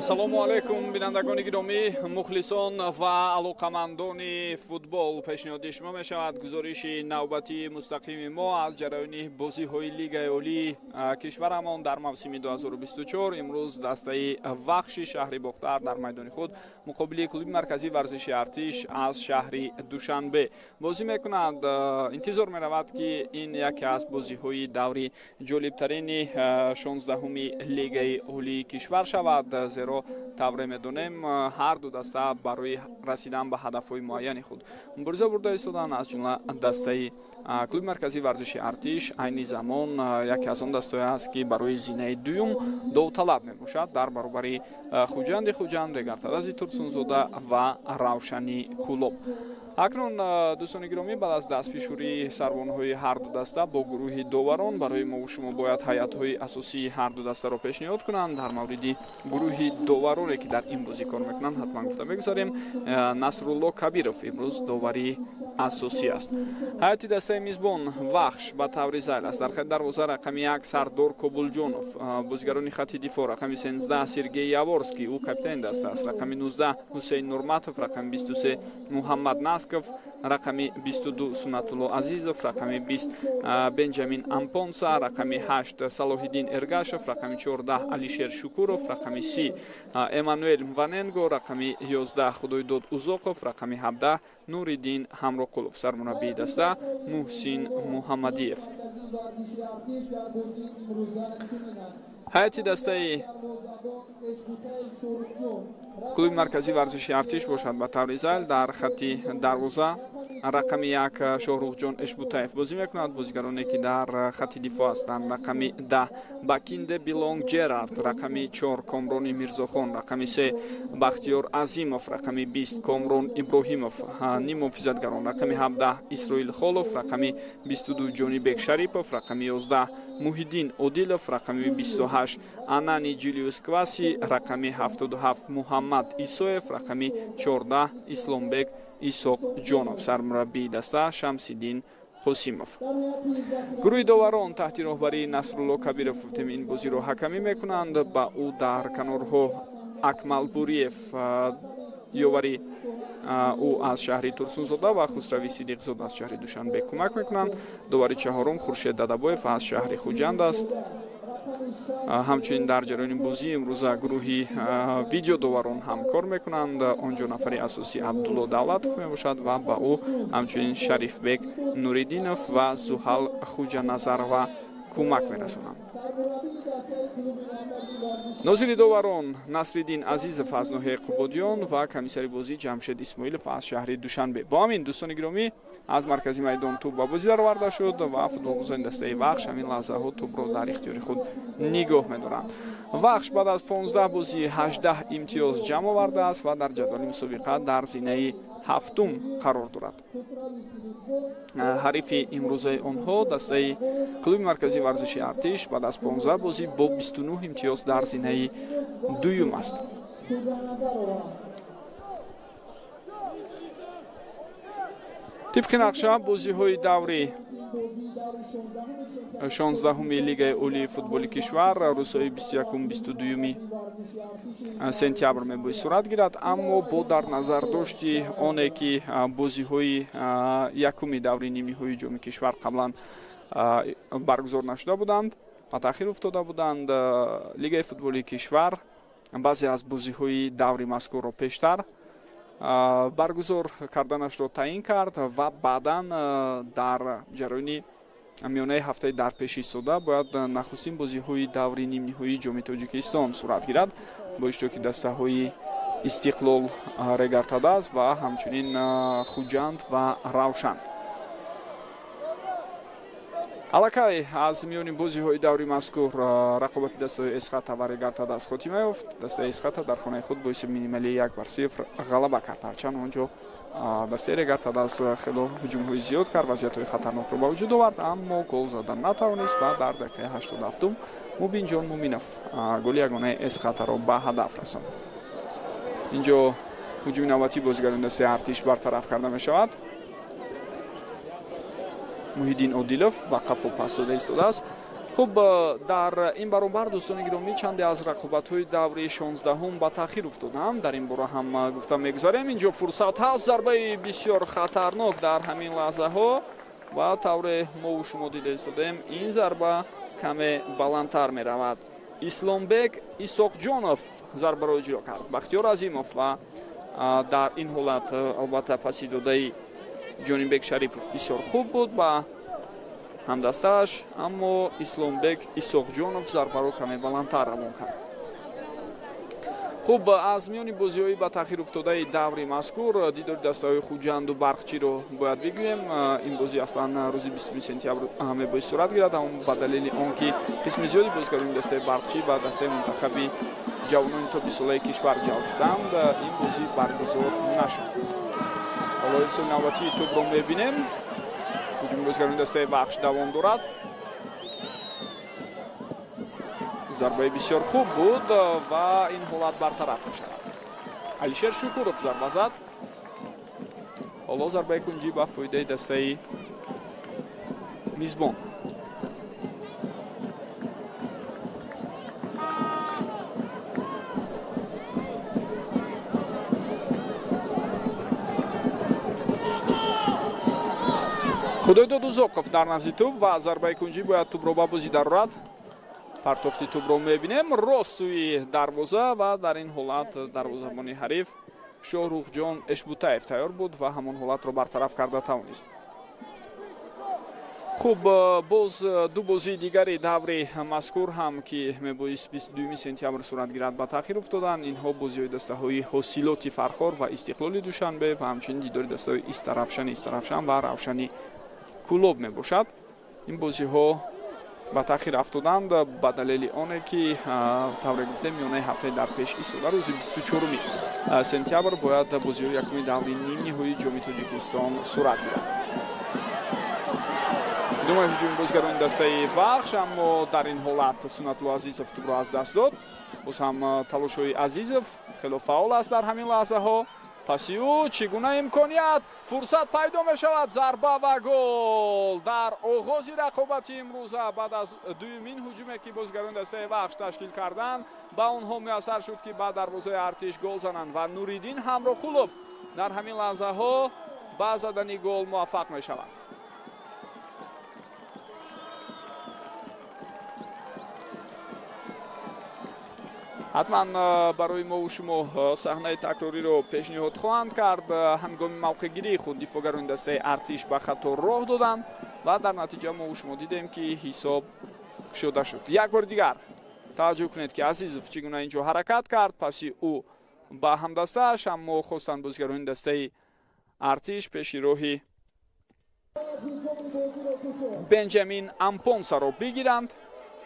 Ассалому алайкум, бинандагони гиромӣ, мухлисон ва алоқамандони футбол. Пешниҳоди шумо мешавад гузориши навбатии мустақими мо аз ҷараёни бозиҳои Лигаи Олии кишварамон дар мавсими 2024. Имрӯз дастаи Вахши шаҳри Бохтар дар майдони худ муқобили клуби марказии варзиши Артиш аз шаҳри Душанбе бозӣ мекунад. Интизор меравад, ки ин яке аз бозиҳои даври ҷолибтарини 16-уми Лигаи Олии кишвар шавад, зеро тавре медонем, ҳар ду даста барои расидан ба ҳадафҳои муайяни худ мубориза бурда истоданд. Аз ҷумла дастаи клуби марказии варзиши Артиш айни замон яке аз он дастаҳое аст, ки барои зинаи дуюм довталаб мебошад дар баробари Хуҷанди Хуҷанд, Регартадази Турсунзода ва Равшани Кӯлоб. Акнун, дӯстони гиромӣ, баъд аз дастфишурии сарвонҳои ҳар ду даста бо гурӯҳи доварон, барои мову шумо бояд ҳайатҳои асосии ҳар ду дастаро пешниҳод кунанд. Дар мавриди гурӯҳи довароне, ки дар ин бозӣ кор мекунанд, ҳатман гуфта мегузарем: Насрулло Кабиров имрӯз доварии асосӣ аст. Ҳайати дастаи мизбон Вахш ба таври зайл аст. Дар хати дарвоза рақами 1 Сардор Кобулҷонов, бозигарони хати дифоъ: рақами 13 Сергей Яворский, ӯ капитани даста аст, рақами 19 Ҳусейн Нурматов, рақами 23 Муҳаммад Насков, рақами 22 Сунатулло Азизов, рақами 20 Бенҷамин Ампонса, рақами 8 Салоҳиддин Эргашев, рақами 14 Алишер Шукуров, рақами 30 Эммануэл Мваненго, рақами 11 Худойдод Узоқов, рақами 17 Нуриддин Ҳамроқулов. Сармураббии даста Муҳсин Муҳаммадиев. Ҳайати дастаи клуби марказии варзиши Артиш бошад ба таври зайл: дар хати дарвоза рақами 1 Шоҳрухҷон Эшбутаев бозӣ мекунад. Бозигароне, ки дар хати дифоъ ҳастанд: рақами 10 Бакинде Билонг Ҷерард, рақами 4 Комрони Мирзохон, рақами 3 Бахтиёр Азимов, рақами 20 Комрон Иброҳимов. Ниммуҳофизатгарон: рақами 17 Исроил Холов, рақами 22 Ҷонибек Шарипов, рақами 11 Муҳиддин Одилов, рақами 28 Анани Ҷулиус Кваси, рақами 77 Муҳаммад Исоев, рақами 14 Исломбек Исоқҷонов. Сармураббии даста Шамсиддин Қосимов. Гурӯҳи доварон таҳти роҳбарии Насрулло Кабиров, гуфтем, ин бозиро ҳакамӣ мекунанд. Ба ӯ дар канорҳо Акмал Буриев, ёвари ӯ аз шаҳри Турсунзода, ва Хусрави Сидиқзода аз шаҳри Душанбе кӯмак мекунанд. Довари чаҳорум Хуршед Дадабоев аз шаҳри Хуҷанд аст. Ҳамчунин дар ҷараёни бозии имрӯза гурӯҳи видеодоварон ҳам кор мекунанд. Он ҷо нафари асосӣ Абдулло Давлатов мебошад ва ба ӯ ҳамчунин Шарифбек Нуриддинов ва Зуҳал Хуҷаназарова кӯмак мерасонанд. Нозири доварон Насриддин Азизов аз ноҳияи Қубодиён ва комиссари бозӣ Ҷамшед Исмоилов аз шаҳри Душанбе. Бо ҳамин, дӯстони гиромӣ, аз маркази майдон тӯб ба бозӣ дароварда шуд ва футболбозони дастаи Вахш ҳамин лаҳзаҳо тӯбро дар ихтиёри худ нигоҳ медоранд. Вахш баъд аз 15 бозӣ 18 имтиёз ҷамъ овардааст ва дар ҷадвали мусобиқа дар зинаи ҳафтум қарор дорад. Ҳарифи имрӯзаи онҳо, дастаи клуби марказии варзиши Артиш, баъд аз 15 бозӣ бо 29 имтиёз дар зинаи дуюм аст. Тибқи нақша, бозиҳои даври 16-уми Лигаи Олии футболи кишвар рӯзҳои 21, 22 сентябр мебоист сурат гирад, аммо бо дар назардошти оне, ки бозиҳои якуми даври нимниҳоии ҷоми кишвар қаблан баргузор нашуда буданд ва таъхир уфтода буданд, Лигаи футболи кишвар баъзе аз бозиҳои даври мазкурро пештар баргузор карданашро таъин кард ва баъдан дар ҷараёни миёнаи ҳафтаи дар пеш истода бояд нахустин бозиҳои даври нимниҳоии ҷоми Тоҷикистон сурат гирад бо иштироки дастаҳои Истиқлол, Регартадаз ва ҳамчунин Хуҷанд ва Равшан. Аллакай аз миёни бозиҳои даври мазкур рақобати дастаҳои Эсхата ва Регартадаз хотима ёфт. Дастаи Эсхата дар хонаи худ бо ҳисоби минималии 1-0 ғалаба кард, ҳарчанд он ҷо дастаи Регартадаз хело ҳуҷумҳои зиёд кард, вазъиятҳои хатарнокро ба вуҷуд овард, аммо гол задан натавонист ва дар дақиқаи 87-ум Мубинҷон Муминов голи ягонаи Эсхатаро ба ҳадаф расонд. Инҷо ҳуҷуми навбатии бозигарони дастаи Артиш бартараф карда мешавад. Муҳиддин Одилов ба қафо пас дода истодааст. Хуб, дар ин баробар, дӯстони гиромӣ, чанде аз рақобатҳои даври 16-ум ба таъхир уфтоданд. Дар ин бора ҳам гуфта мегузарем. Инҷо фурсат ҳаст, зарбаи бисёр хатарнок дар ҳамин лаҳзаҳо ва тавре мову шумо дида истодем, ин зарба каме баландтар меравад. Исломбек Исоқҷонов зарбаро иҷро кард. Бахтиёр Азимов ва дар ин ҳолат албатта паси додаи Ҷонибек Шарипов бисёр хуб буд ба ҳамдастааш, аммо Исломбек Исоқҷонов зарбаро каме баландтар равон кард. Хуб, аз миёни бозиҳои ба таъхир уфтодаи даври мазкур дидори дастаҳои Хуҷанду Барқчиро бояд бигӯем. Ин бозӣ аслан рӯзи 20 сентябр мебоист сурат гирад, аммо ба далели он ки қисми зиёди бозигарони дастаи Барқчӣ ба дастаи мунтахаби ҷавонони то 20-солаи кишвар ҷалб шуданд, ин бозӣ баргузор нашуд. Ҳоло ҳисоби навбатии тӯбро мебинем. Ҳуҷуми бозигарони дастаи Вахш давом дорад. Зарбаи бисёр хуб буд ва ин ҳолат бартараф мешавад. Алишер Шукуров зарба зад. Ҳоло зарбаи кунҷӣ ба фоидаи дастаи мизбон. Худойдод Узоқов дар назди тӯб ва зарбаи кунҷӣ бояд тӯбро ба бозӣ дарорад. Партофти тӯбро мебинем рост сӯи дарвоза ва дар ин ҳолат дарвозабони ҳариф Шоҳрухҷон Эшбутаев тайёр буд ва ҳамон ҳолатро бартараф карда тавонист. Хуб, боз ду бозии дигари даври мазкур ҳам ки мебоист 22 сентябр сурат гирад ба таъхир уфтоданд. Инҳо бозиҳои дастаҳои Ҳосилоти Фархор ва Истиқлоли Душанбе ва ҳамчунин дидори дастаҳои Истаравшани Истаравшан ва Равшани Кӯлоб мебошад. Ин бозиҳо ба таъхир афтоданд ба далели оне ки тавре гуфтем миёнаи ҳафтаи дар пеш истода рӯзи 24 сентябр бояд бозиҳои якуми даври нимниҳоии Ҷоми Тоҷикистон сурат гирад. Думаи ҳуҷуми бозигарони дастаи Вахш, аммо дар ин ҳолат Сунатулло Азизов тӯбро аз даст дод. Боз ҳам талошҳои Азизов хело фаъол аст дар ҳамин лаҳзаҳо. Паси ӯ чӣ гуна имконият, фурсат пайдо мешавад, зарба ва гол. Дар оғози рақобати имрӯза баъд аз дуюмин ҳуҷуме ки бозигарони дастаи Вахш ташкил карданд, ба онҳо муяссар шуд ки ба дарвозаи Артиш гол зананд ва Нуриддин Ҳамроқулов дар ҳамин лаҳзаҳо ба задани гол муваффақ мешавад. Ҳатман барои мову шумо саҳнаи такрориро пешниҳод хоҳанд кард. Ҳангоми мавқеъгирии худ дифоъгарони дастаи Артиш ба хато роҳ доданд ва дар натиҷа мову шумо дидем ки ҳисоб кушода шуд. Як бори дигар таваҷҷӯҳ кунед ки Азизов чӣ гуна инҷо ҳаракат кард. Паси ӯ ба ҳамдастааш, аммо хостанд бозигарони дастаи Артиш пеши роҳи Бенҷамин Ампонсаро бигиранд.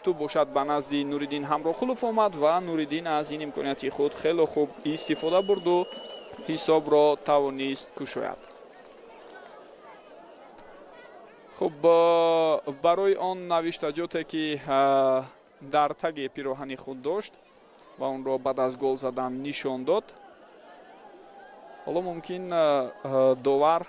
Тӯб бошад ба назди Нуриддин Ҳамроқулов омад ва Нуриддин аз ин имконияти худ хело хуб истифода бурду ҳисобро тавонист кушояд. Хуб, барои он навиштаҷоте ки дар таги пироҳани худ дошт ва онро баъд аз гол задан нишон дод, ҳоло мумкин довар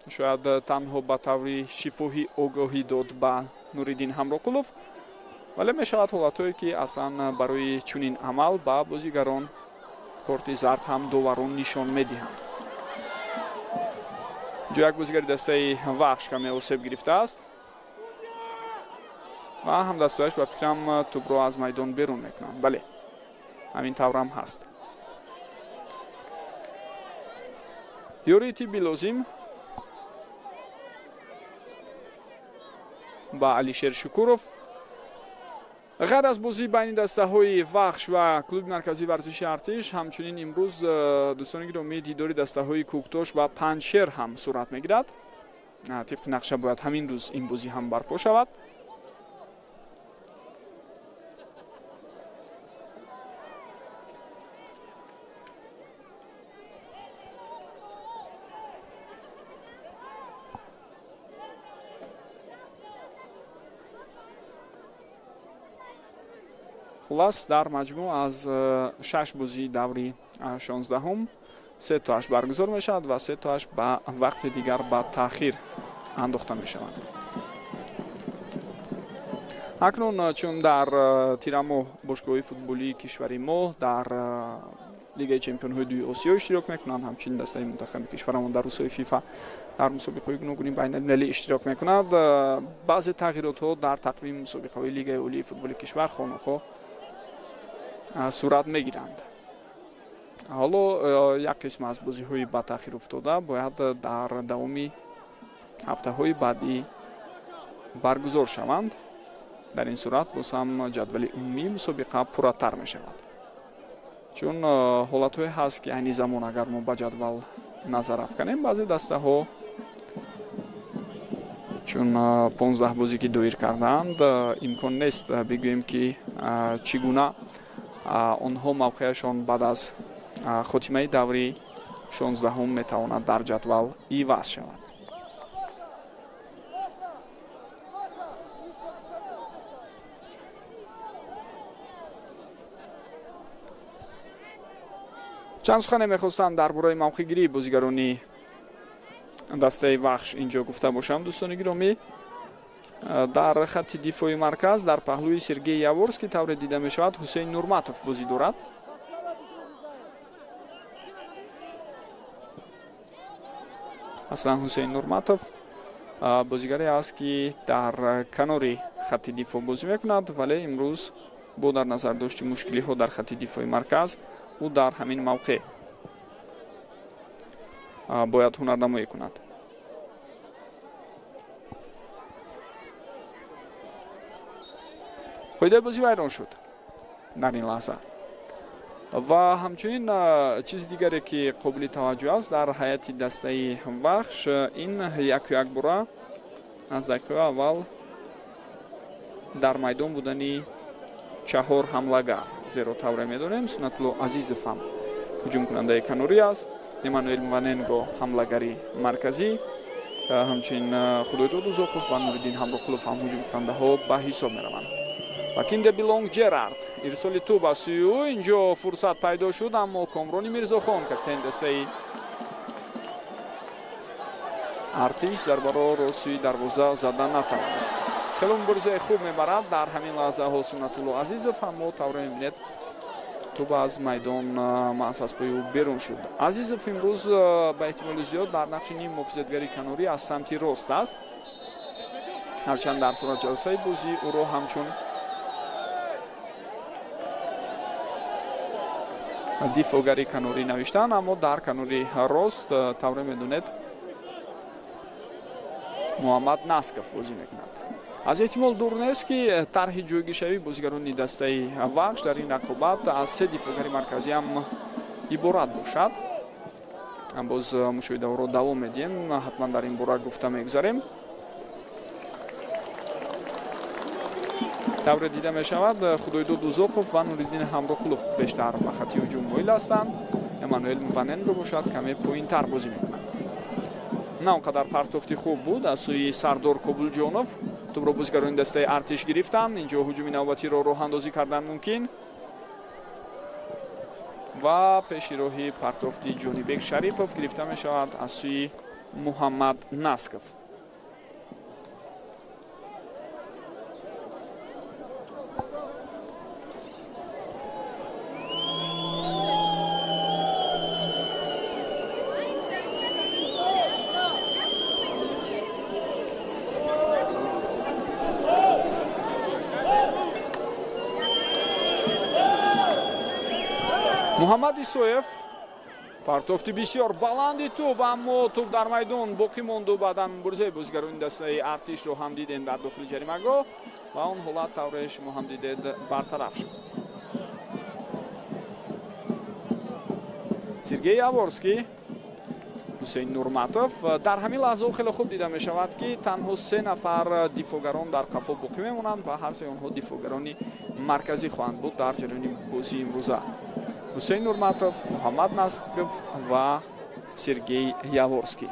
шояд танҳо ба таври шифоҳӣ огоҳӣ дод ба Нуриддин Ҳамроқулов, вале мешавад ҳолатҳое ки аслан барои чунин амал ба бозигарон корти зард ҳам доварон нишон медиҳанд. Инҷо як бозигари дастаи Вахш каме осеб гирифтааст ва ҳамдастҳояш ба фикрам тӯбро аз майдон берун мекунанд. Бале, ҳамин таврам ҳаст. Ёрии тиббӣ лозим ба Алишер Шукуров. Ғайр аз бозӣ байни дастаҳои Вахш ва клуби марказии варзиши Артиш, ҳамчунин имрӯз дӯстони гиромӣ дидори дастаҳои Кӯктош ва Панҷшер ҳам сурат мегирад. Тибқи нақша бояд ҳамин рӯз ин бозӣ ҳам барпо шавад. Хулас, дар маҷмӯъ аз 6 бозии даври 16-ум 3 тоаш баргузор мешавад ва 3 тоаш ба вақти дигар ба таъхир андохта мешаванд. Акнун чун дар тирамоҳ бошгоҳи футболии кишвари мо дар Лигаи чемпионҳои дуи Осиё иштирок мекунанд, ҳамчунин дастаи мунтахаби кишварамон дар рӯзҳои ФИФА дар мусобиқаҳои гуногуни байналмилалӣ иштирок мекунад, баъзе тағйиротҳо дар тақвими мусобиқаҳои Лигаи олии футболи кишвар хонухоҳ сурат мегиранд. Ҳоло як қисм аз бозиҳои ба таъхир уфтода бояд дар давоми ҳафтаҳои баъдӣ баргузор шаванд. Дар ин сурат боз ҳам ҷадвали умумии мусобиқа пурратар мешавад. Чун ҳолатҳое ҳаст, ки айни замон агар мо ба ҷадвал назар афканем, баъзе дастаҳо чун 15 бозӣ ки доир кардаанд, имкон нест бигӯем, ки чӣ гуна онҳо мавқеашон баъд аз хотимаи даври 16-ум метавонад дар ҷадвал иваз шавад. Чанд сухане мехостам дар бораи мавқеъгирии бозигарони дастаи Вахш инҷо гуфта бошам, дӯстони гиромӣ. Дар хатти дифои марказ дар паҳлӯи Сергей Яворский тавре дида мешавад, Ҳусейн Нурматов бозӣ дорад. Аслан Ҳусейн Нурматов бозигаре аст, ки дар канори хатти дифоъ бозӣ мекунад, вале имрӯз бо дар назар дошти мушкилиҳо дар хатти дифои марказ ӯ дар ҳамин мавқеъ бояд ҳунарнамоӣ кунад. Қоидаи бозӣ вайрон шуд дар ин лаҳза. Ва ҳамчунин чизи дигаре, ки қобили таваҷҷӯҳ аст дар ҳайати дастаи Вахш, ин яку якбора аз дақиқаи аввал дар майдон будани 4 ҳамлагар, зеро тавре медонем, Сунатулло Азизов ҳам ҳуҷумкунандаи канорӣ аст, Эммануэл Мваненго ҳамлагари марказӣ, ҳамчунин Худойдод Узоқов ва Нуриддин Ҳамроқулов ҳам ҳуҷумкунандаҳо ба ҳисоб мераванд. Бакинде Билонг Ҷерард, ирсоли тӯб аз сӯи ӯ, инҷо фурсат пайдо шуд, аммо Комрони Мирзохон, капитани дастаи Артиш, зарбаро сӯи дарвоза зада натавонист. Хеле муборизаи хуб мебарад дар ҳамин лаҳзаҳо Сунатулло Азизов, аммо тавре мебинед, тӯб аз майдон маҳз аз пои ӯ берун шуд. Азизов имрӯз ба эҳтимоли зиёд дар нақши ним муҳофизатгари канорӣ аз самти рост аст, ҳарчанд дар суратҷалсаи бозӣ ӯро ҳамчун дифоъгари канорӣ навиштанд, аммо дар канори рост тавре медонед Муҳаммад Насков бозӣ мекунад. Аз эҳтимол дур нест, ки тарҳи ҷойгиршавии бозигарони дастаи Вахш дар ин рақобат аз 3 дифоъгари марказӣ ҳам иборат бошад. Боз мушоҳидаҳоро давом медиҳем, ҳатман дар ин бора гуфта мегузарем. Тавре дида мешавад, Худойдод Узоқов ва Нуриддин Ҳамроқулов бештар ба хатти ҳуҷум моил ҳастанд. Эммануэл Мваненго бошад каме поинтар бозӣ мекунад. На он қадар партофти хуб буд аз сӯи Сардор Кобулҷонов. Тӯбро бозигарони дастаи Артиш гирифтанд. Инҷо ҳуҷуми навбатиро роҳандозӣ кардан мумкин ва пеши роҳи партофти Ҷонибек Шарипов гирифта мешавад аз сӯи Муҳаммад Насков. Муҳаммад Исоев, партофти бисёр баланди тӯб, аммо тӯб дар майдон боқӣ монду. Баъдан муборизаи бозигарони дастаи Артишро ҳам дидем дар дохили ҷаримагоҳ ва он ҳолат тавре шумо ҳам дидед бартараф шуд. Сергей Яворский, Ҳусейн Нурматов. Дар ҳамин лаҳзаҳо хеле хуб дида мешавад, ки танҳо 3 нафар дифоъгарон дар қафо боқӣ мемонанд ва ҳар сеи онҳо дифоъгарони марказӣ хоҳанд буд дар ҷараёни бозии имрӯза. Ҳусейн Нурматов, Муҳаммад Насков ва Сергей Яворский.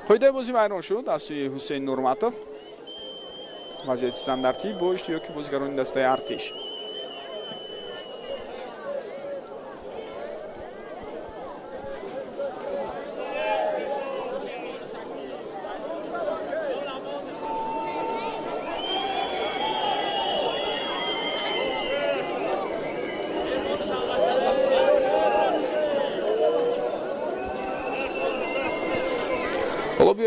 Қоидаи бозӣ вайрон шуд аз сӯи Ҳусейн Нурматов. Вазъияти стандартӣ бо иштироки бозигарони дастаи Артиш.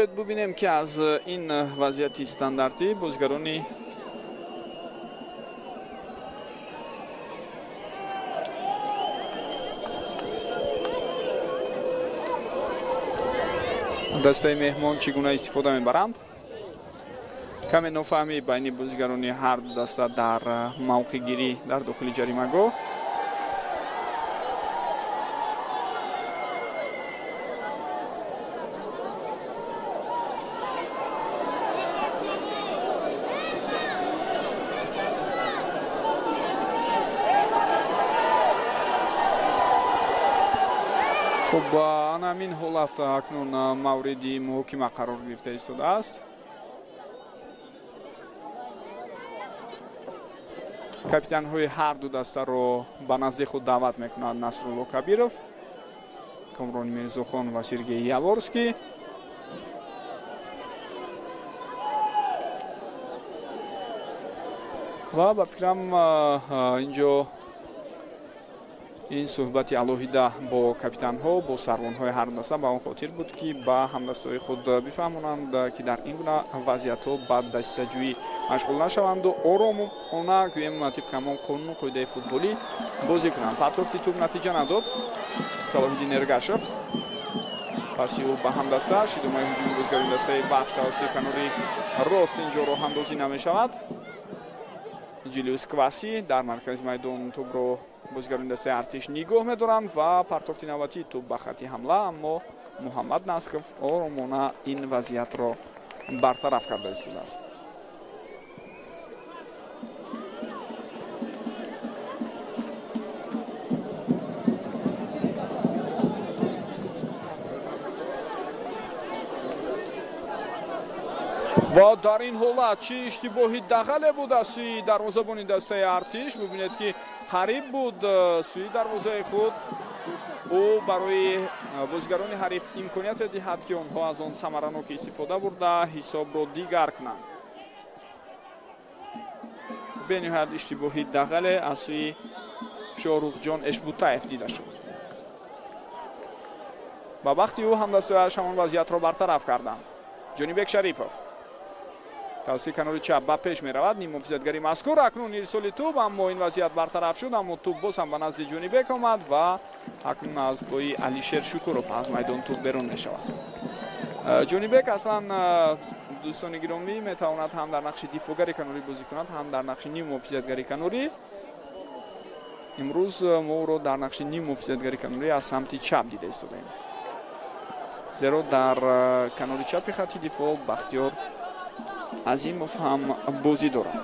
Биёед бубинем, ки аз ин вазъияти стандартӣ бозигарони дастаи меҳмон чӣ гуна истифода мебаранд. Каме нофаҳмӣ байни бозигарони ҳар ду даста дар мавқеъгирӣ дар дохили ҷаримагоҳ. Хуб, ана ҳамин ҳолат акнун мавриди муҳокима қарор гирифта истодааст. Капитанҳои ҳар ду дастаро ба назди худ даъват мекунад Насрулло Кабиров, Комрон Мирзохон ва Сергей Яворский. Ва ба фикрам, инҷо ин суҳбати алоҳида бо капитанҳо, бо сарвонҳои ҳар даста ба он хотир буд, ки ба ҳамдастаҳои худ бифаҳмонанд, ки дар ин гуна вазъиятҳо ба дастаҷӯӣ машғул нашаванду оромона, гӯем, тибқи ҳамон қонуну қоидаи футболӣ бозӣ кунанд. Партофти тӯб натиҷа надод. Салоҳиддин Эргашев, паси ӯ ба ҳамдастааш. Идомаи ҳуҷуми бозигарони дастаи Вахш тавассути канори рост инҷо роҳандозӣ намешавад. Ҷулиус Кваси дар маркази майдон тӯбро бозигарони дастаи Артиш нигоҳ медоранд ва партофти навбатии тӯб ба хатти ҳамла, аммо Муҳаммад Насков оромона ин вазъиятро бартараф карда истодааст. Ва дар ин ҳолат чӣ иштибоҳи дағале буд аз сӯи дарвозабони дастаи Артиш. Бибинед, ки қариб буд сӯи дарвозаи худ ӯ барои бозигарони ҳариф имконияте диҳад, ки онҳо аз он самаранок истифода бурда ҳисобро дигар кунанд. Бениҳоят иштибоҳи дағале аз сӯи Шоҳрухҷон Эшбутаев дида шуд. Ба бахти ӯ ҳамдастҳояш ҳамон вазъиятро бартараф карданд. Ҷонибек Шарипов тавассути канори чап ба пеш меравад. Ниммуҳофизатгари мазкур акнун ирсоли тӯб, аммо ин вазъият бартараф шуд, аммо тӯб боз ҳам ба назди Ҷонибек омад ва акнун аз бои Алишер Шукуров аз майдон тӯб берун мешавад. Ҷонибек аслан, дӯстони гиромӣ, метавонад ҳам дар нақши дифоъгари канорӣ бозӣ кунад, ҳам дар нақши ниммуҳофизатгари канорӣ. Имрӯз мо ӯро дар нақши ниммуҳофизатгари канорӣ аз самти чап дида истодаем, зеро дар канори чапи хатти дифоъ Бахтиёр Азимов ҳам бозӣ дорад.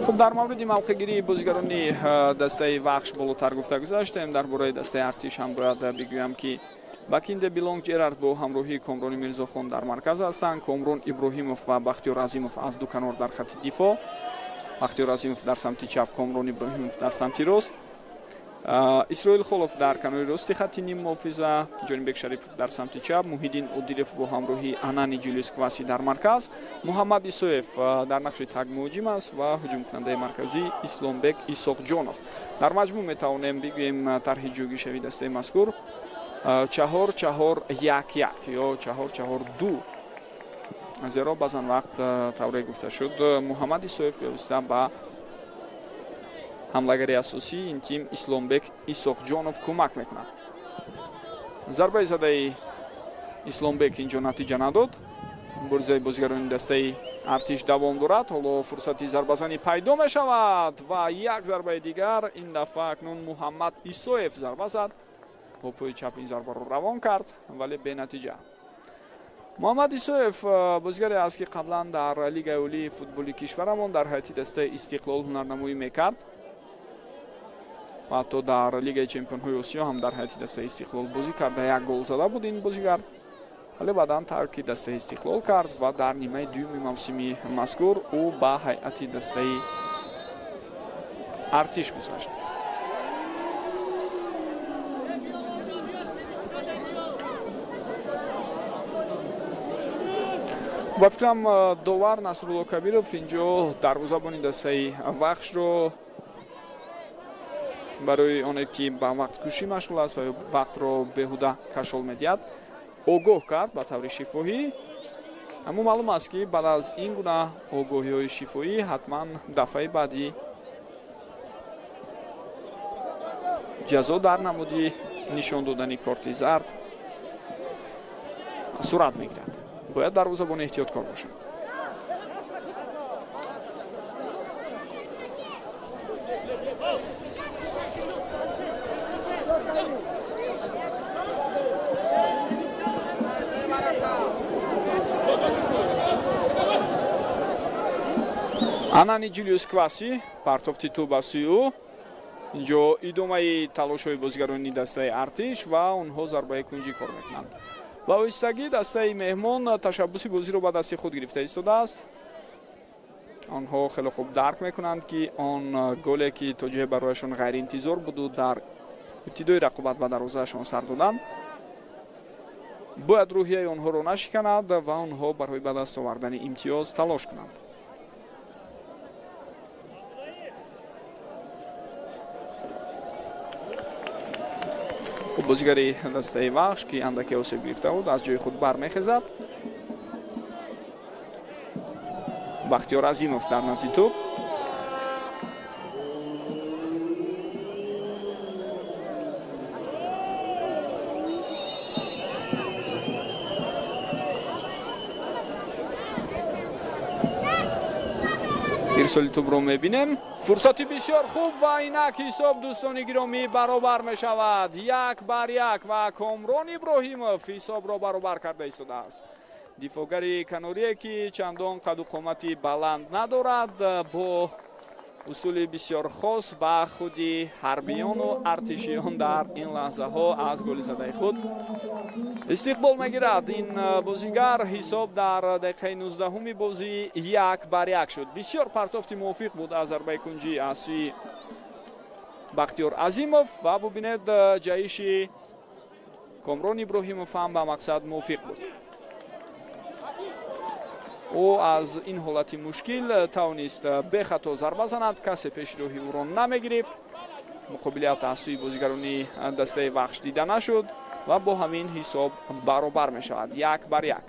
Хуб, дар мавриди мавқеъгирии бозигарони дастаи Вахш болотар гуфта гузаштем. Дар бораи дастаи Артиш ҳам бояд бигӯям, ки Бакинде Билонг Ҷерард бо ҳамроҳии Комрони Мирзохон дар марказ ҳастанд. Комрон Иброҳимов ва Бахтиёр Азимов аз ду канор дар хатти дифоъ. Бахтиёр Азимов дар самти чап, Комрон Иброҳимов дар самти рост. Исроил Холов дар канори рости хатти ниммуҳофиза, Ҷонибек Шарипов дар самти чап, Муҳиддин Одилев бо ҳамроҳии Анани Ҷулиус Кваси дар марказ, Муҳаммад Исоев дар нақши тагмуҳоҷим аст ва ҳуҷумкунандаи марказӣ Исломбек Исоқҷонов. Дар маҷмӯъ метавонем бигӯем, тарҳи ҷойгиршавии дастаи мазкур 4-4-1-1 ё 4-4-2, зеро баъзан вақт, тавре гуфта шуд, Муҳаммад Исоев бевосита ба ҳамлагари асосии ин тим Исломбек Исоқҷонов кӯмак мекунад. Зарбаи задаи Исломбек инҷо натиҷа надод. Муборизаи бозигарони дастаи Артиш давом дорад. Ҳоло фурсати зарбазанӣ пайдо мешавад ва як зарбаи дигар. Ин дафъа акнун Муҳаммад Исоев зарба зад, бо пои чап ин зарбаро равон кард, вале бенатиҷа. Муҳаммад Исоев бозигаре аст, ки қаблан дар Лигаи олии футболи кишварамон дар ҳайати дастаи Истиқлол ҳунарнамоӣ мекард ва ҳатто дар Лигаи чемпионҳои Осиё ҳам дар ҳайати дастаи Истиқлол бозӣ карда, як гол зада буд ин бозигар, вале баъдан тарки дастаи Истиқлол кард ва дар нимаи дуюми мавсими мазкур ӯ ба ҳайати дастаи Артиш гузашт. Ба фикрам, довар Насрулло Кабиров инҷо дарвозабони дастаи Вахшро Барои оне ки ба вақткушӣ машғул аст ва вақтро беҳуда кашол медиҳад, огоҳ кард ба таври шифоҳӣ. Аммо маълум аст, ки баъд аз ин гуна огоҳиҳои шифоӣ ҳатман дафъаи баъдӣ ҷазо дар намуди нишон додани корти зард сурат мегирад. Бояд дарвозабон эҳтиёткор бошад. Анани Ҷулиус Кваси партофти тӯб ба сӯи ӯ. Инҷо идомаи талошҳои бозигарони дастаи Артиш ва онҳо зарбаи кунҷӣ кор мекунанд. Ба оҳистагӣ дастаи меҳмон ташаббуси бозиро ба дасти худ гирифта истодааст. Онҳо хеле хуб дарк мекунанд, ки он голе, ки то ҷое барояшон ғайриинтизор буду дар ибтидои рақобат ба дарвозаашон сар доданд, бояд рӯҳияи онҳоро нашиканад ва онҳо барои ба даст овардани имтиёз талош кунанд. Бозигари дастаи Вахш, ки андаке осеб гирифта буд, аз ҷои худ бармехезад. Бахтиёр Азимов дар назди тӯб. Ирсоли тӯбро мебинем. Фурсати бисёр хуб ва инак ҳисоб, дӯстони гиромӣ, баробар мешавад. 1-1 ва Комрон Иброҳимов ҳисобро баробар карда истодааст. Дифоъгари канорие, ки чандон қаду қомати баланд надорад, бо усули бисёр хос ба худи ҳарбиёну артишиён дар ин лаҳзаҳо аз голи задаи худ истиқбол мегирад. Ин бозигар ҳисоб дар дақиқаи 19-уми бозӣ 1-1 шуд. Бисёр партофти мувофиқ буд аз зарбаи кунҷӣ аз сӯи Бахтиёр Азимов ва бубинед, ҷаҳиши Комрон Иброҳимов ҳам ба мақсад мувофиқ буд. Ӯ аз ин ҳолати мушкил тавонист бехато зарба занад, касе пеши роҳи ӯро намегирифт. Муқобилият аз сӯи бозигарони дастаи Вахш дида нашуд ва бо ҳамин ҳисоб баробар мешавад 1-1.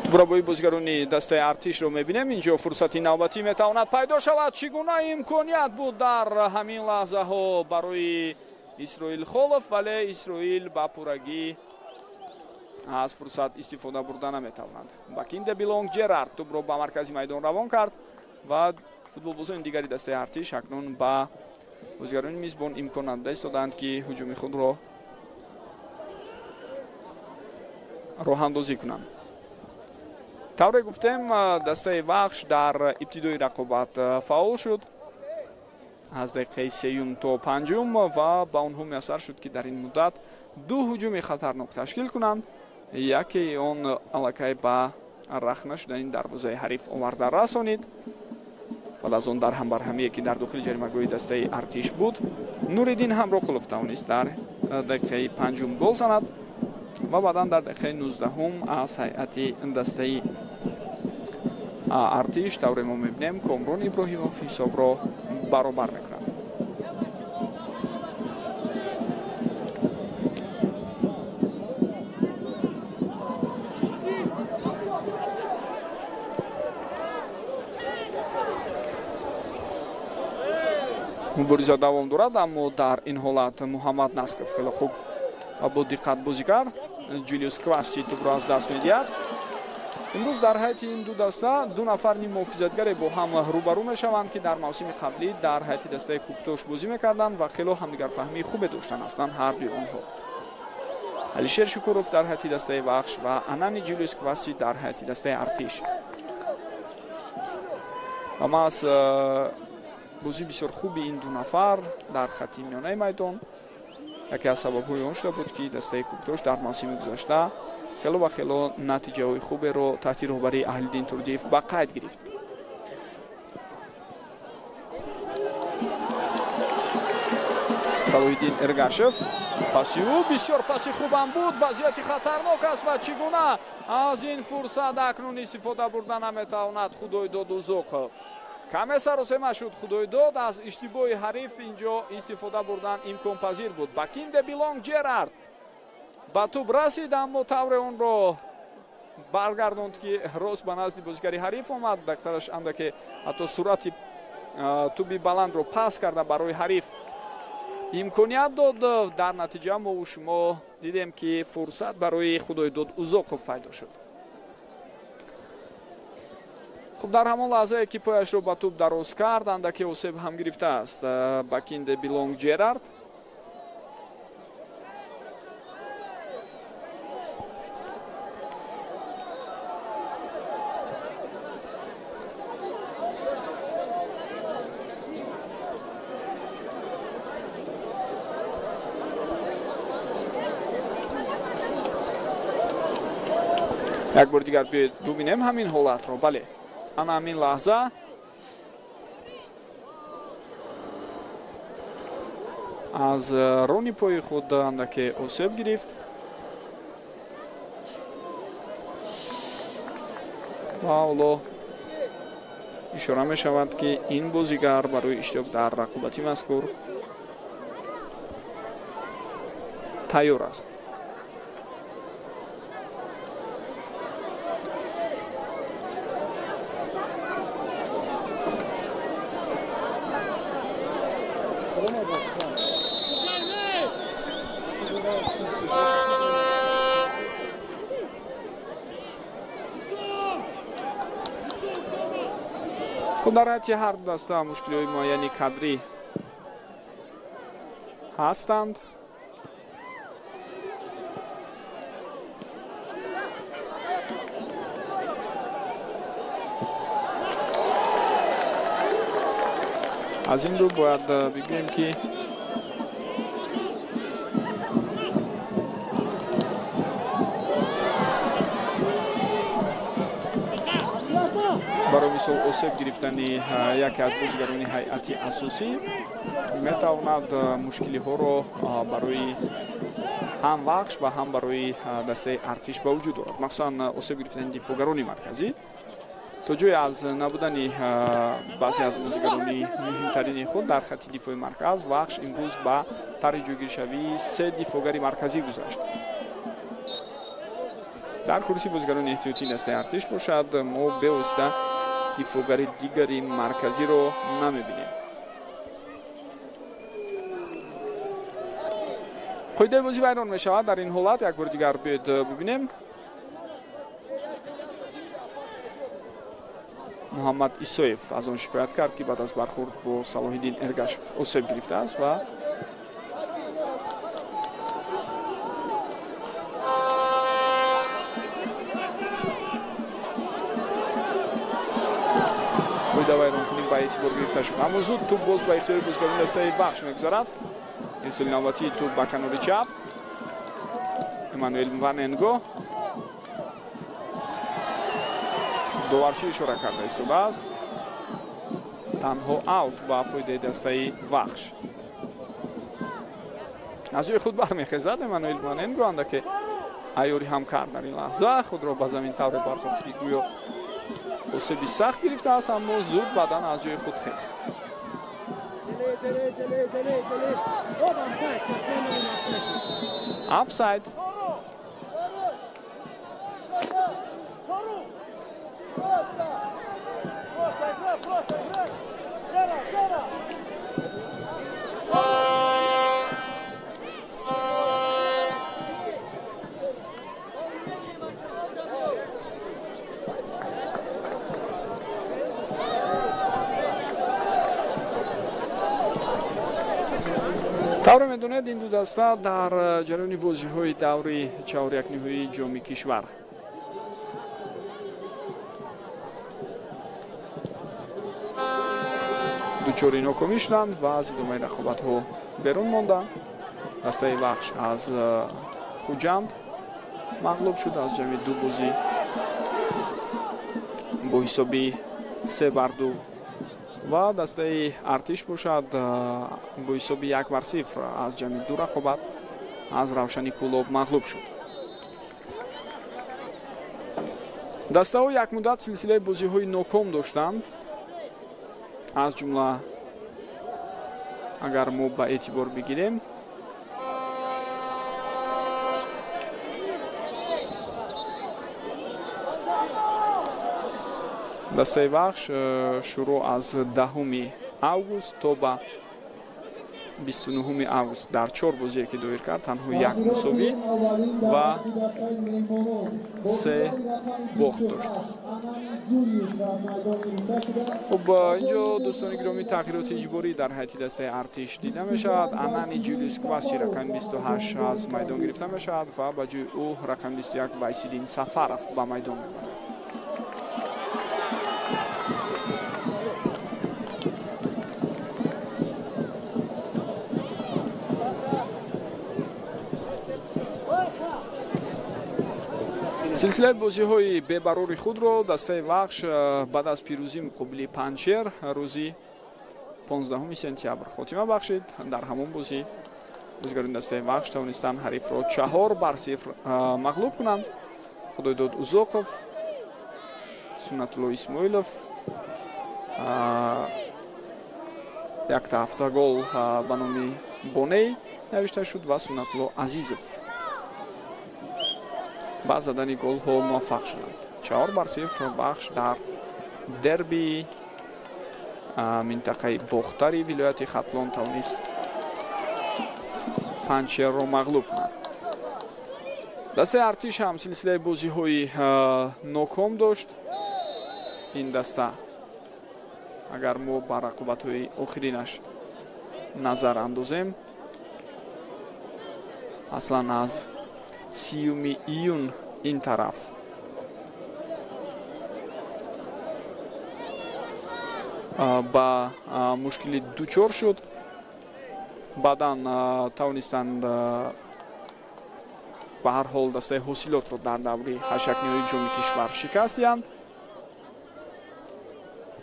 Тӯбрабои бозигарони дастаи Артишро мебинем. Инҷо фурсати навбатӣ метавонад пайдо шавад. Чӣ гуна имконият буд дар ҳамин лаҳзаҳо барои Исроил Холов, вале Исроил ба пуррагӣ аз фурсат истифода бурда наметавонад. Бакинде Билонг Ҷерард тӯбро ба маркази майдон равон кард ва футболбозони дигари дастаи Артиш акнун ба бозигарони мизбон имкон надода истодаанд, ки ҳуҷуми худро роҳандозӣ кунанд. Тавре гуфтем, дастаи Вахш дар ибтидои рақобат фаъол шуд аз дақиқаи 3 то 5 ва ба онҳо муяссар шуд, ки дар ин муддат ду ҳуҷуми хатарнок ташкил кунанд. Якеи он аллакай ба рахна шудани дарвозаи ҳариф оварда расонид. Баъд аз он дар ҳамбарҳамие, ки дар дохили ҷаримагоҳи дастаи Артиш буд, Нуриддин Ҳамроқулов тавонист дар дақиқаи 5 гол занад ва баъдан дар дақиқаи 19 аз ҳайати дастаи Артиш, тавре мо мебинем, Комрон Иброҳимов ҳисобро баробар мекунад. Мубориза давом дорад, аммо дар ин ҳолат Муҳаммад Насков хеле хуб ва бо диққат бозӣ кард. Ҷулиус Кваси тӯбро аз даст медиҳад. Имрӯз дар ҳайати ин ду даста ду нафар ниммуҳофизатгаре бо ҳам рӯбарӯ мешаванд, ки дар мавсими қаблӣ дар ҳайати дастаи Кӯктош бозӣ мекарданд ва хело ҳамдигарфаҳмии хубе доштанд аслан ҳар дуи онҳо. Алишер Шукуров дар ҳайати дастаи Вахш ва Анани Ҷулиус Кваси дар ҳайати дастаи Артиш. Ва маҳз бозии бисёр хуби ин ду нафар дар хатти миёнаи майдон яке аз сабабҳои он шуда буд, ки дастаи Кӯктош дар мавсими гузашта хело ва хело натиҷаҳои хуберо таҳти роҳбарии Аҳлиддин Турдиев ба қайд гирифт. Салоҳиддин Эргашев. Паси ӯ бисёр паси хубам буд, вазъияти хатарнок аст ва чӣ гуна аз ин фурсат акнун истифода бурда наметавонад Худойдод Узоқов. Каме саросема шуд Худойдод, аз иштибоҳи ҳариф инҷо истифода бурдан имконпазир буд. Бакинде Билонг Ҷерард ба тӯб расид, аммо тавре онро баргардонд ки рост ба назди бозигари ҳариф омад. Дактараш андаке ҳатто суръати тӯби баландро пас карда барои ҳариф имконият дод. Дар натиҷа мову шумо дидем ки фурсат барои Худойдод Узоқов пайдо шуд. Хуб, дар ҳамон лаҳзае ки пояшро ба тӯб дароз кард, андаке осеб ҳам гирифтааст Бакинде Билонг Ҷерард. Як бор дигар биёед бубинем ҳамин ҳолатро. Бале, ана ҳамин лаҳза аз рони пои худ андаке осеб гирифт ва ҳоло ишора мешавад ки ин бозигар барои иштирок дар рақобати мазкур тайёр аст. Дар ҳайати ҳар ду даста мушкилиҳои муайяни кадрӣ ҳастанд. Аз ин рӯ бояд бигӯем ки барои мисол осеб гирифтани яке аз бозигарони ҳайати асосӣ метавонад мушкилиҳоро барои ҳам Вахш ва ҳам барои дастаи Артиш ба вуҷуд орад, махсусан осеб гирифтани дифоъгарони марказӣ. То ҷое аз набудани баъзе аз бозигарони муҳимтарини худ дар хати дифои марказ, Вахш имрӯз ба тарҳи ҷойгиршавии се дифоъгари марказӣ гузашт. Дар курси бозигарони эҳтиётии дастаи Артиш бошад, мо бевосита дифоъгари дигари марказиро намебинем. Қоидаи бозӣ вайрон мешавад дар ин ҳолат. Як бори дигар биёед бубинем. Муҳаммад Исоев аз он шикоят кард ки баъд аз бархӯрд бо Салоҳиддин Эргашев осеб гирифтааст ва қоида вайронкунӣ ба эътибор гирифта шуд. Аммо зуд тӯб боз ба ихтиёри бозигарони дастаи Вахш мегузарад. Ирсоли навбатии тӯб ба канори чап. Эммануэл Ваненго. Доварчӣ ишора карда истодааст. Танҳо аут ба фоидаи дастаи Вахш. Аз ҷои худ бармехезад Эммануэл Ваненго, андаке айёрӣ ҳам кард дар ин лаҳза. Худро ба замин тавре бартофт ки гӯё осеби сахт гирифтааст, аммо зуд баъдан аз ҷои худ хест. Офсайд. Тавре медонед, ин ду даста дар ҷараёни бозиҳои даври чаҳорякниҳоии ҷоми кишвар дучори нокомӣ шуданд ва аз идомаи рақобатҳо берун монданд. Дастаи Вахш аз Хуҷанд мағлуб шуд аз ҷамъи ду бозӣ бо ҳисоби 3-2. Ва дастаи Артиш бошад бо ҳисоби 1-0 аз ҷамъи 2 рақобат аз Равшани Кӯлоб мағлуб шуд. Дастаҳо як муддат силсилаи бозиҳои ноком доштанд, аз ҷумла агар мо ба эътибор бигирем дастаи Вахш шурӯъ аз 10 август то ба 29 август дар 4 бозие ки доир кард танҳо 1 мусовӣ ва 3 бохт дошт. Хуб, инҷо дӯстони гиромӣ тағйироти иҷборӣ дар ҳайати дастаи Артиш дида мешавад. Анани Ҷулиус Кваси рақами 28 аз майдон гирифта мешавад ва ба ҷои ӯ рақами 21 Вайсиддин Сафаров ба майдон мебарад. Силсилаи бозиҳои бебарори худро дастаи Вахш баъд аз пирӯзӣ муқобили Панҷшер рӯзи 15 сентябр хотима бахшид. Дар ҳамон бозӣ бозигарони дастаи Вахш тавонистанд ҳарифро 4-0 мағлуб кунанд. Худойдод Узоқов, Суннатулло Исмоилов якта ҳафта гол ба номи Боней навишта шуд ва Суннатулло Азизов ба задани голҳо муваффақ шуданд. 4-0 Вахш дар дерби минтақаи Бохтари вилояти Хатлон тавонист Панҷшерро мағлуб кунад. Дастаи Артиш ҳам силсилаи бозиҳои ноком дошт. Ин даста агар мо ба рақобатҳои охиринаш назар андозем, аслан аз 30 июн ин тараф ба мушкилӣ дучор шуд. Баъдан тавонистанд ба ҳар ҳол дастаи Ҳосилотро дар даври ҳашакниҳои ҷоми кишвар шикаст диҳанд.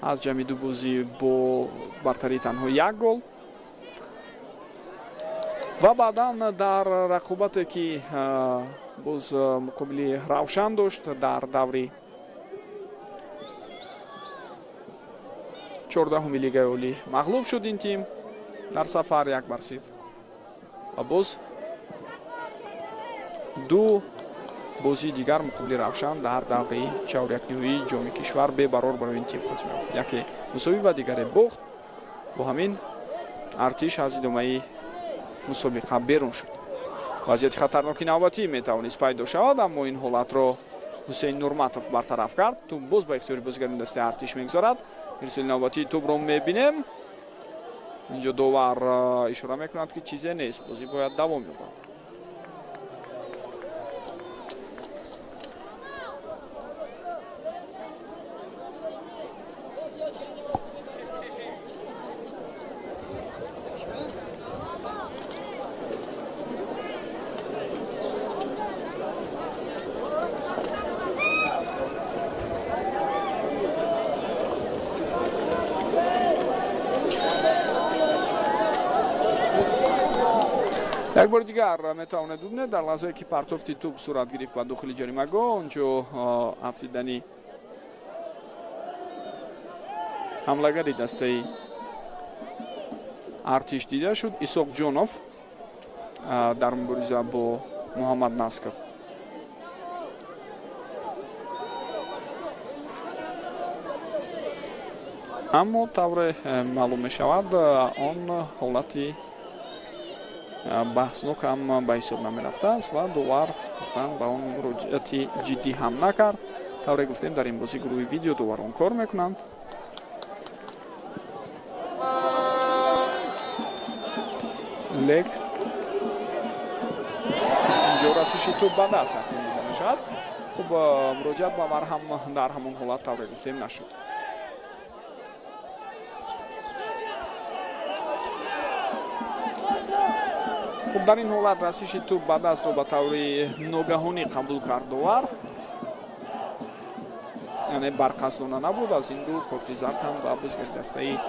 Аз ҷамъи 2 бозӣ бо бартарии танҳо 1 гол ва баъдан дар рақобате ки боз муқобили Равшан дошт дар даври 14-уми Лигаи Олӣ мағлуб шуд ин тим дар сафар 1-0 ва боз 2 бозии дигар муқобили Равшан дар даври чорякниҳоии ҷоми кишвар бебарор барои ин тим хотима ёфт. Яке мусовӣ ва дигаре бохт. Бо ҳамин Артиш аз идомаи мусобиқа берун шуд. Вазъияти хатарноки навбатӣ метавонист пайдо шавад, аммо ин ҳолатро Ҳусейн Нурматов бартараф кард. Тӯб боз ба ихтиёри бозигарони дастаи Артиш мегузарад. Ирсоли навбатии тӯбро мебинем. Инҷо довар ишора мекунад, ки чизе нест, бозӣ бояд давом ёбад. Як бори дигар метавонед бубинед, дар лаҳзае ки партофти тӯб сурат гирифт ба дохили ҷаримагоҳ, онҷо афтидани ҳамлагари дастаи Артиш дида шуд. Исоқ Ҷонов дар мубориза бо Муҳаммад Насков. Аммо тавре маълум мешавад, он ҳолати баҳснок ҳам ба ҳисоб намерафтааст ва довар аслан ба он муроҷиати ҷиддӣ ҳам накард. Тавре гуфтем, дар ин бозӣ гурӯҳи видео доварон кор мекунанд. Лек инҷо расиши тӯб ба даст акнун дида мешавад. Хуб, муроҷиат ба вар ҳам дар ҳамон ҳолат тавре гуфтем нашуд. Хуб, дар ин ҳолат расиши тӯб ба дастро ба таври ногаҳонӣ қабул кард довар. Яъне барқасдона набуд, аз ин рӯ корти зард ҳам ба бозигари дастаи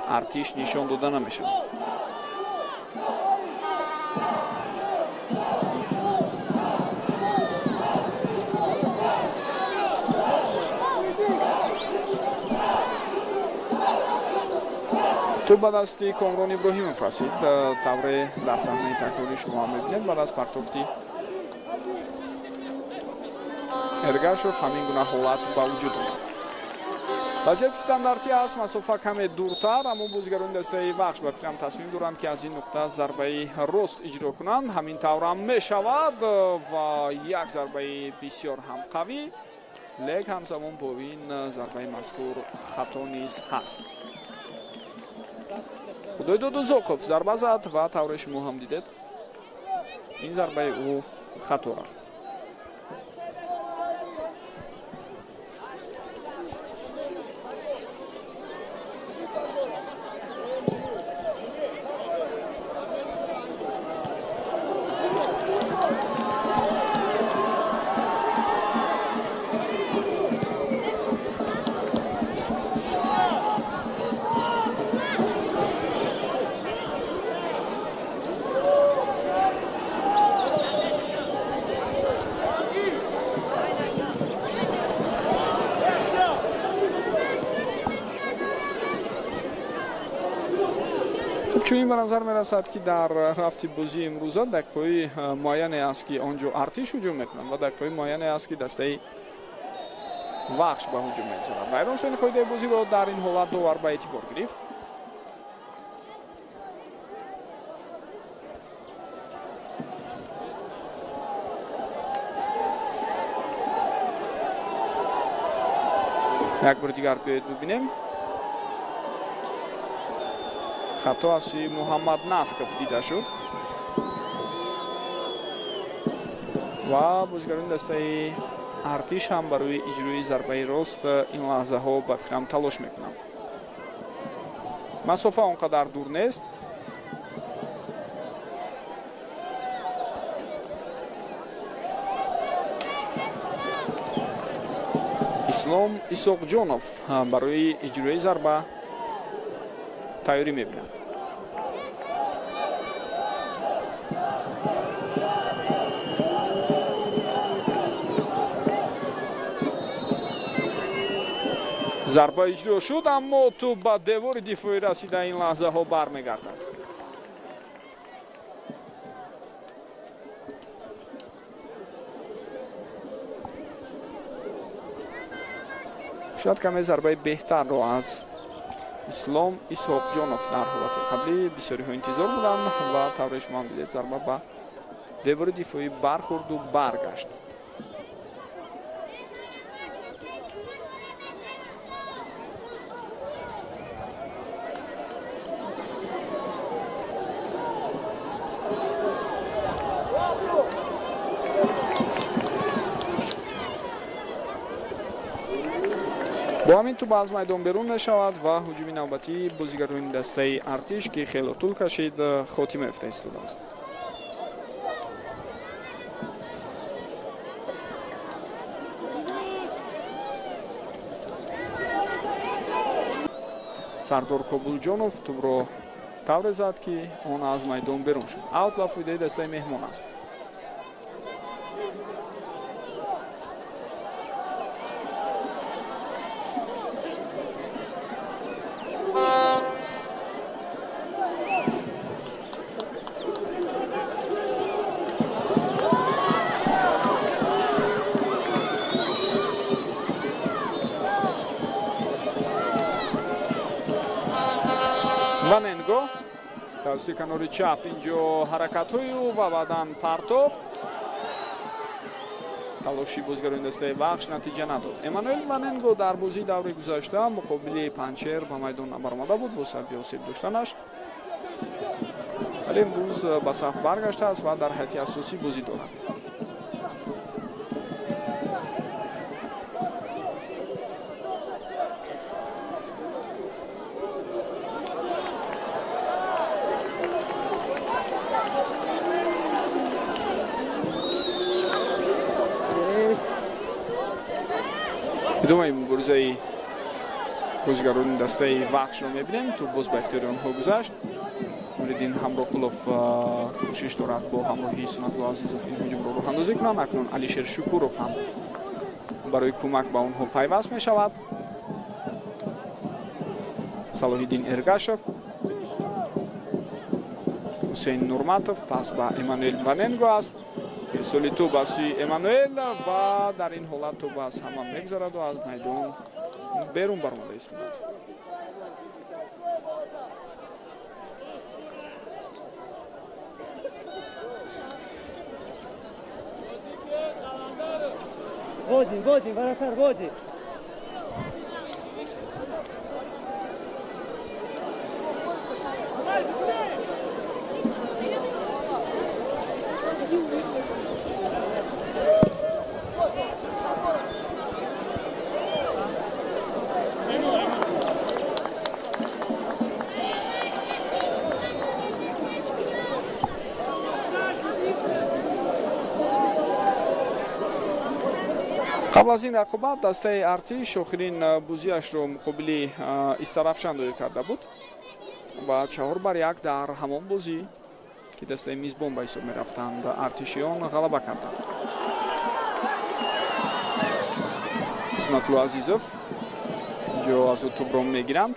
Артиш нишон дода намешавад. Тӯб ба дасти Комрон Иброҳимов расид. Тавре дар саҳнаи такрорӣ шумо ҳам мебинед, баъд аз партофти Эргашов ҳамин гуна ҳолат ба вуҷуд омад. Вазъияти стандартӣ аст, масофа каме дуртар, аммо бозигарони дастаи Вахш ба фикрам тасмим доранд, ки аз ин нуқта зарбаи рост иҷро кунанд. Ҳамин таврам мешавад ва як зарбаи бисёр ҳам қавӣ, лек ҳамзамон бо ин зарбаи мазкур хато низ ҳаст. Худойдод Узоқов зарба зад ва тавре шумо ҳам дидед, ин зарбаи ӯ хато рафт. Чунин ба назар мерасад, ки дар рафти бозии имрӯза дақиқаҳои муайяне аст, ки он ҷо Артиш ҳуҷум мекунанд ва дақиқаҳои муайяне аст, ки дастаи Вахш ба ҳуҷум мегузорад. Вайрон шудани қоидаи бозиро дар ин ҳолат довар ба эътибор гирифт. Як бори дигар биёед бибинем. Хато аз сӯи Муҳаммад Насков дида шуд ва бозигарони дастаи Артиш ҳам барои иҷрои зарбаи рост ин лаҳзаҳо ба фикрам талош мекунанд. Масофа он қадар дур нест. Ислом Исоқҷонов барои иҷрои зарба тайёрӣ мебинад. Зарба иҷро шуд, аммо тӯб ба девори дифоӣ расида ин лаҳзаҳо бармегардад. Шояд каме зарбаи беҳтарро аз Ислом Исҳоқҷонов дар ҳолати қаблӣ бисёриҳо интизор буданд ва тавре шумо ҳам дидед, зарба ба девори дифоӣ бархӯрду баргашт. Бо ҳамин тӯб аз майдон берун мешавад ва ҳуҷуми навбатии бозигарони дастаи Артиш, ки хело тӯл кашид, хотима ёфта истодааст. Сардор Кобулҷонов тӯбро тавре зад, ки он аз майдон берун шуд. Аут ба фоидаи дастаи меҳмон аст. Ваненго тавассути канори чап инҷо ҳаракатҳои ӯ ва баъдан партофт. Талоши бозигарони дастаи Вахш натиҷа надод. Эммануэл Ваненго дар бозии даври гузашта муқобили Панчер ба майдон набаромада буд бо сабаби осеб доштанаш, вале имрӯз ба саф баргаштааст ва дар ҳайати асосӣ бозӣ дорад. Идомаи муборизаи бозигарони дастаи Вахшро мебинем. Тӯб боз ба ихтиёри онҳо гузашт. Нуриддин Ҳамроқулов кӯшиш дорад бо ҳамроҳии Сунатулло Азизов ин ҳуҷумро роҳандозӣ кунанд. Акнун Алишер Шукуров ҳам барои кӯмак ба онҳо пайваст мешавад. Салоҳиддин Эргашев, Ҳусейн Нурматов, пас ба Эммануэл Ваменго аст. Ирсоли тӯб аз сӯи Эммануэл ва дар ин ҳолат тӯб аз ҳама мегузараду аз майдон берун баромада истодааст. Води, води, вратарь, води. Қабл аз ин рақобат дастаи Артиш охирин бозиашро муқобили Истарафшан доир карда буд ва 4-1 дар ҳамон бозӣ, ки дастаи мизбон ба ҳисоб мерафтанд, артишиён ғалаба карданд. Сунатулло Азизов инҷо аз ӯ тӯбро мегиранд.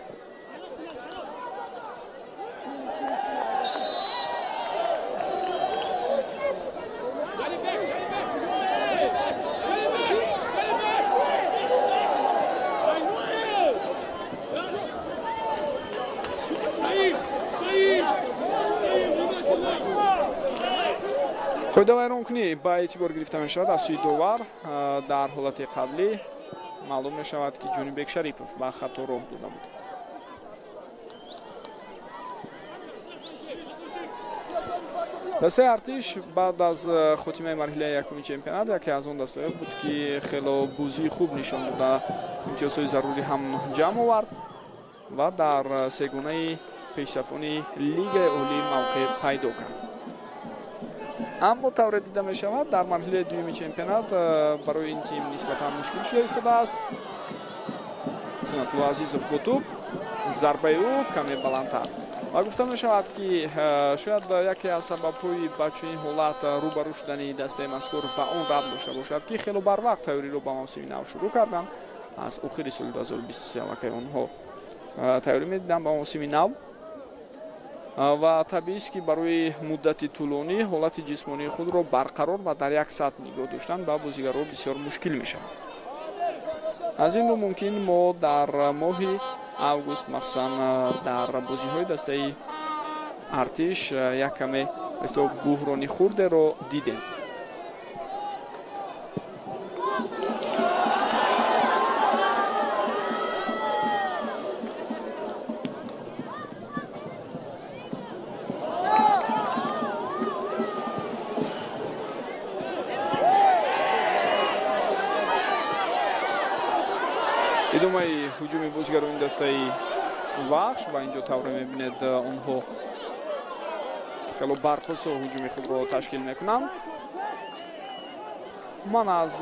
Қоидавайронкунӣ ба эътибор гирифта мешавад аз сӯи довар. Дар ҳолати қаблӣ маълум мешавад, ки Ҷонибек Шарипов ба хато роҳ дода буд. Дастаи Артиш баъд аз хотимаи марҳилаи якуми чемпионат яке аз он дастаҳое буд, ки хело бозии хуб нишон дода, имтиёзҳои зарурӣ ҳам ҷамъ овард ва дар сегонаи пешсафони Лигаи Олӣ мавқеъ пайдо кард. Аммо тавре дида мешавад, дар марҳилаи дуюми чемпионат барои ин тим нисбатан мушкил шуда истодааст. Сунатулло Азизов бо тӯб, зарбаи ӯ каме баландтар. Ва гуфта мешавад, ки шояд яке аз сабабҳои ба чунин ҳолат рӯбарӯ шудани дастаи мазкур ба он рабт дошта бошад, ки хело барвақт тайёриро ба мавсими нав шурӯъ карданд. Аз охири соли 2023 аллакай онҳо тайёрӣ медиданд ба мавсими нав ва табиист, ки барои муддати тӯлонӣ ҳолати ҷисмонии худро барқарор ва дар як сатҳ нигоҳ доштан ба бозигарро бисёр мушкил мешавад. Аз ин рӯ мумкин мо дар моҳи август, махсусан дар бозиҳои дастаи Артиш, як каме буҳрони хурдеро дидем. Идомаи ҳуҷуми бозигарони дастаи Вахш ва инҷо тавре мебинед, онҳо хело барқосо ҳуҷуми худро ташкил мекунанд. Ман аз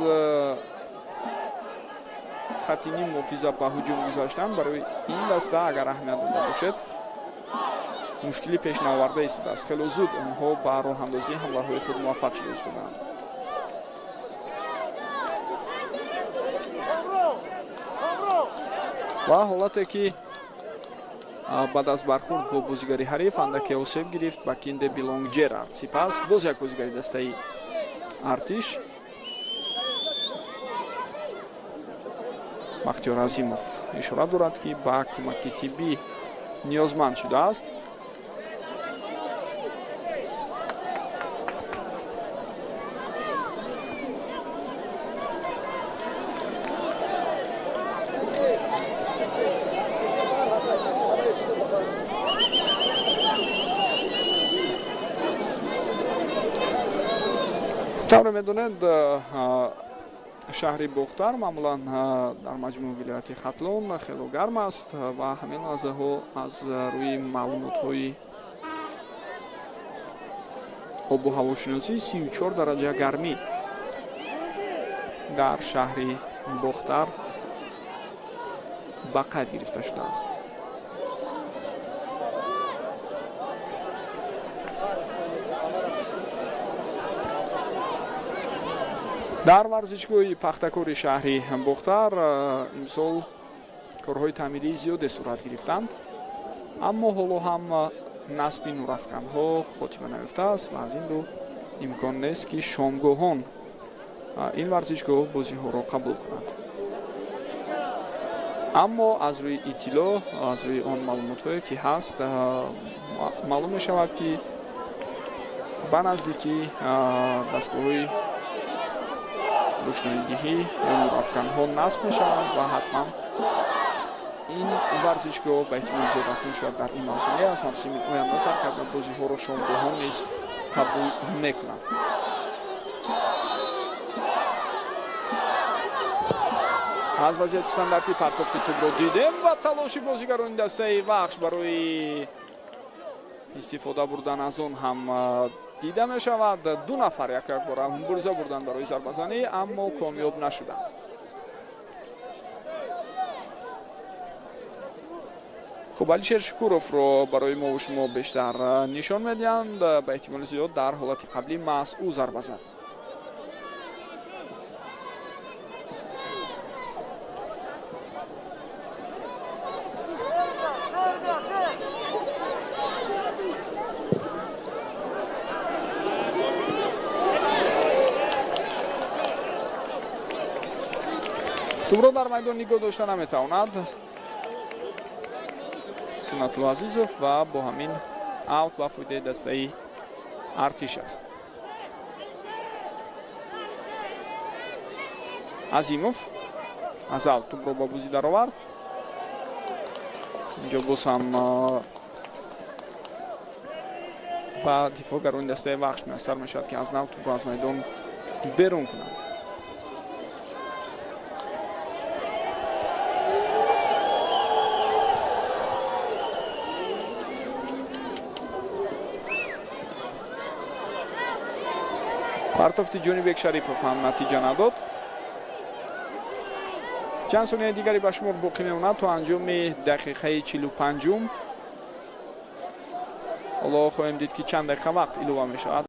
хати ним муҳофиза ба ҳуҷум гузаштан барои ин даста, агар аҳамият дода бошед, мушкилӣ пеш наоварда истодааст. Хело зуд онҳо ба роҳандозии ҳамлаҳои худ муваффақ шуда истодаанд. Ва ҳолате ки баъд аз бархурд бо бозигари ҳариф андаке осеб гирифт Бакинде Билонг Ҷерард. Сипас боз як бозигари дастаи Артиш Бахтиёр Азимов ишора дорад, ки ба кӯмаки тиббӣ ниёзманд шудааст. Тавре медонед, шаҳри Бохтар маъмулан дар маҷмӯи вилояти Хатлон хело гарм аст ва ҳамин лаҳзаҳо аз рӯи маълумотҳои обу ҳавошиносӣ 34 дараҷа гармӣ дар шаҳри Бохтар Ба қайд гирифта шудааст. Дар варзишгоҳи Пахтакори шаҳри Бохтар имсол корҳои таъмирии зиёде сурат гирифтанд, аммо ҳоло ҳам насби нурафканҳо хотима наёфтааст ва аз ин рӯ имкон нест, ки шомгоҳон ин варзишгоҳ бозиҳоро қабул кунад. Аммо аз рӯи иттилоъ, аз рӯи он маълумотҳое ки ҳаст, маълум мешавад, ки ба наздикӣ дастгоҳҳои рӯшноидиҳӣ ё нурафканҳо насб мешаванд ва ҳатман ин варзишгоҳ ба эҳтимоли зиёд акнун шояд дар ин мавсим не, аз мавсими оянда сар карда бозиҳоро шомгоҳон низ қабул мекунанд. Аз вазъияти стандартӣ партофти тӯбро дидем ва талоши бозигарони дастаи Вахш барои истифода бурдан аз он ҳам дида мешавад. Ду нафар як якбора мубориза бурданд барои зарбазанӣ, аммо комёб нашуданд. Хуб, Алишер Шукуровро барои мову шумо бештар нишон медиҳанд. Ба эҳтимоли зиёд дар ҳолати қаблӣ маҳз ӯ зарба зад. Тӯбро дар майдон нигоҳ дошта наметавонад Суннатулло Азизов ва бо ҳамин аут ба фоидаи дастаи Артиш аст. Азимов аз аут тӯбро ба бозӣ даровард. Инҷо боз ҳам ба дифоъгарони дастаи Вахш муяссар мешавад, ки аз нав тӯбро аз майдон берун кунанд. Партофти Ҷонибек Шарипов ҳам натиҷа надод. Чанд сонияи дигаре ба шумор боқӣ мемонад то анҷоми дақиқаи 45-ум. Ҳоло хоҳем дид, ки чанд дақиқа вақт илова мешавад.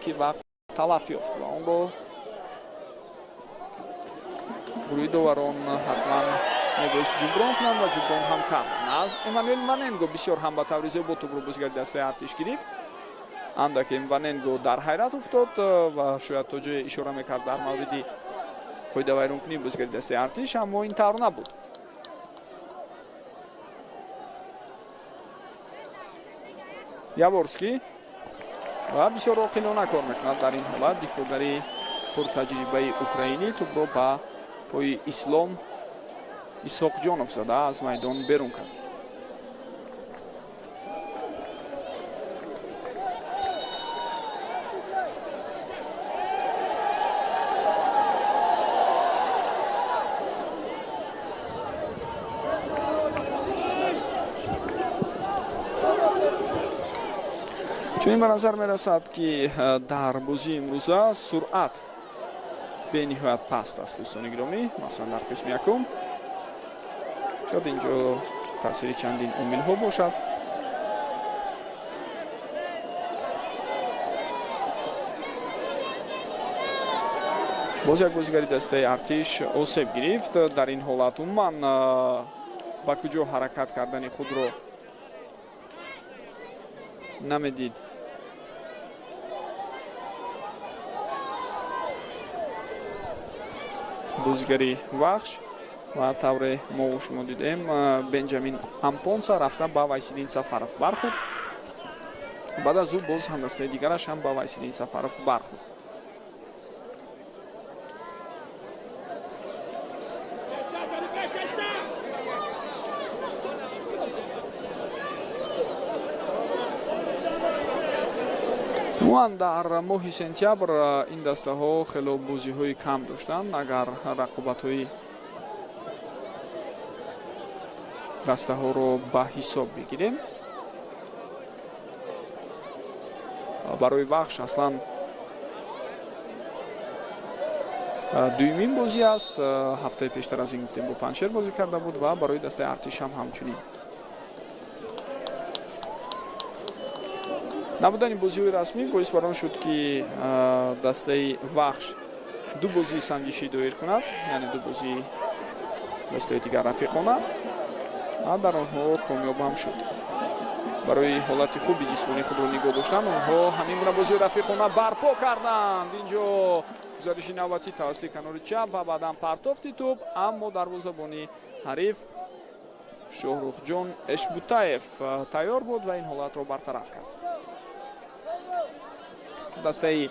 Ки вақт талаф ёфт ва онро гурӯҳи доварон ҳатман мебоист ҷуброн кунанд ва ҷуброн ҳам карданд. Аз Эммануэл Ваненго бисёр ҳам ба таври зебо тӯбро бозигари дастаи Артиш гирифт. Андаке Ваненго дар ҳайрат уфтод ва шояд то ҷое ишора мекард дар мавриди қоидавайронкунии бозигари дастаи Артиш, аммо ин тавр набуд. Яворский ва бисёр оқилона кор мекунад дар ин ҳолат. Дифоъгари пуртаҷрибаи украинӣ тӯбро ба пои Ислом Исҳоқҷонов зада аз майдон берун кард. Чунин ба назар мерасад, ки дар бозии имрӯза суръат бениҳоят паст аст, дӯстони гиромӣ, масалан дар қисми якум. Шояд инҷо таъсири чандин омилҳо бошад. Боз як бозигари дастаи Артиш осеб гирифт. Дар ин ҳолат умуман ба куҷо ҳаракат кардани худро намедид. Бозигари Вахш ва тавре мо шумо дидем, Бенҷамин Ампонса рафта ба Вайсиддин Сафаров бархӯрд. Баъд аз ӯ боз ҳамдастаи дигараш ҳам ба Вайсиддин Сафаров бархӯрд. Умуман дар моҳи сентябр ин дастаҳо хело бозиҳои кам доштанд. Агар рақобатҳои дастаҳоро ба ҳисоб бигирем, барои Вахш аслан дуюмин бозӣ аст. Ҳафтаи пештар аз ин гуфтем бо Панҷшер бозӣ карда буд ва барои дастаи Артиш ҳам ҳамчунин. Набудани бозиҳои расмӣ боис бар он шуд, ки дастаи Вахш ду бозии санҷишӣ доир кунад, яъне ду бозии дастаи дигар рафиқона, ва дар онҳо комёб ҳам шуд. Барои ҳолати хуби ҷисмонии худро нигоҳ доштан онҳо ҳамин гуна бозиҳои рафиқона барпо карданд. Инҷо гузариши навбатӣ тавассути канори чап ва баъдан партофти тӯб, аммо дарвозабони ҳариф Шоҳрухҷон Эшбутаев тайёр буд ва ин ҳолатро бартараф кард. Дастаи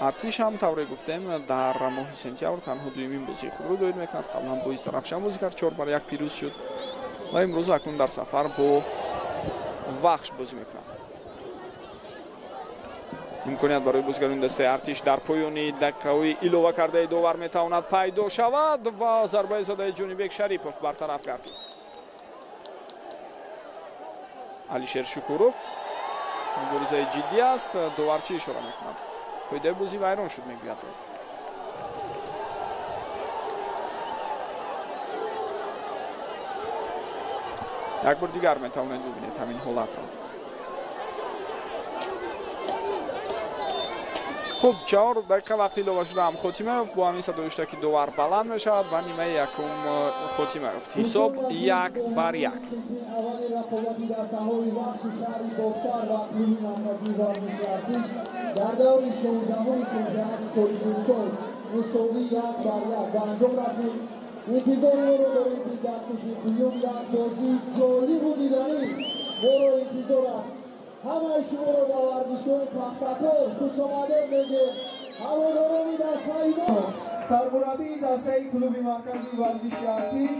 Артиш ҳам тавре гуфтем дар моҳи сентябр танҳо дуюмин бозии худро доир мекунад. Қаблан бо Истарафшан бозӣ кард, 4-1 пирӯз шуд ва имрӯз акнун дар сафар бо Вахш бозӣ мекунад. Имконият барои бозигарони дастаи Артиш дар поёни дақиқаҳои илова кардаи довар метавонад пайдо шавад ва зарбаи задаи Ҷонибек Шарипов бартараф гардид. Алишер Шукуров, муборизаи ҷиддӣ аст, довар чӣ ишора мекунад? Қоидаи бозӣ вайрон шуд, мегӯяд. Як бор дигар метавонед бибинед ҳамин ҳолатро. Хуб, 4 дақиқа вақти илова шуда ҳам хотима ёфт. Бо ҳамин садои ҳуштаки довар баланд мешавад ва нимаи якум хотима ёфт. Ҳисоб 1-1. Дар даври 16-уми чемпионати Тоҷикистон мусовӣ 1-1 ба анҷом расид. Интизори онро дорем, ки дар қисми дуюм як бозии ҷолибу диданӣ моро интизор аст. Ҳамаи шуморо ба варзишгоҳи Пахтакор хушомадед мегӯем. Ҳаводорони дастаи мо, сармураббии дастаи клуби марказии варзиши Артиш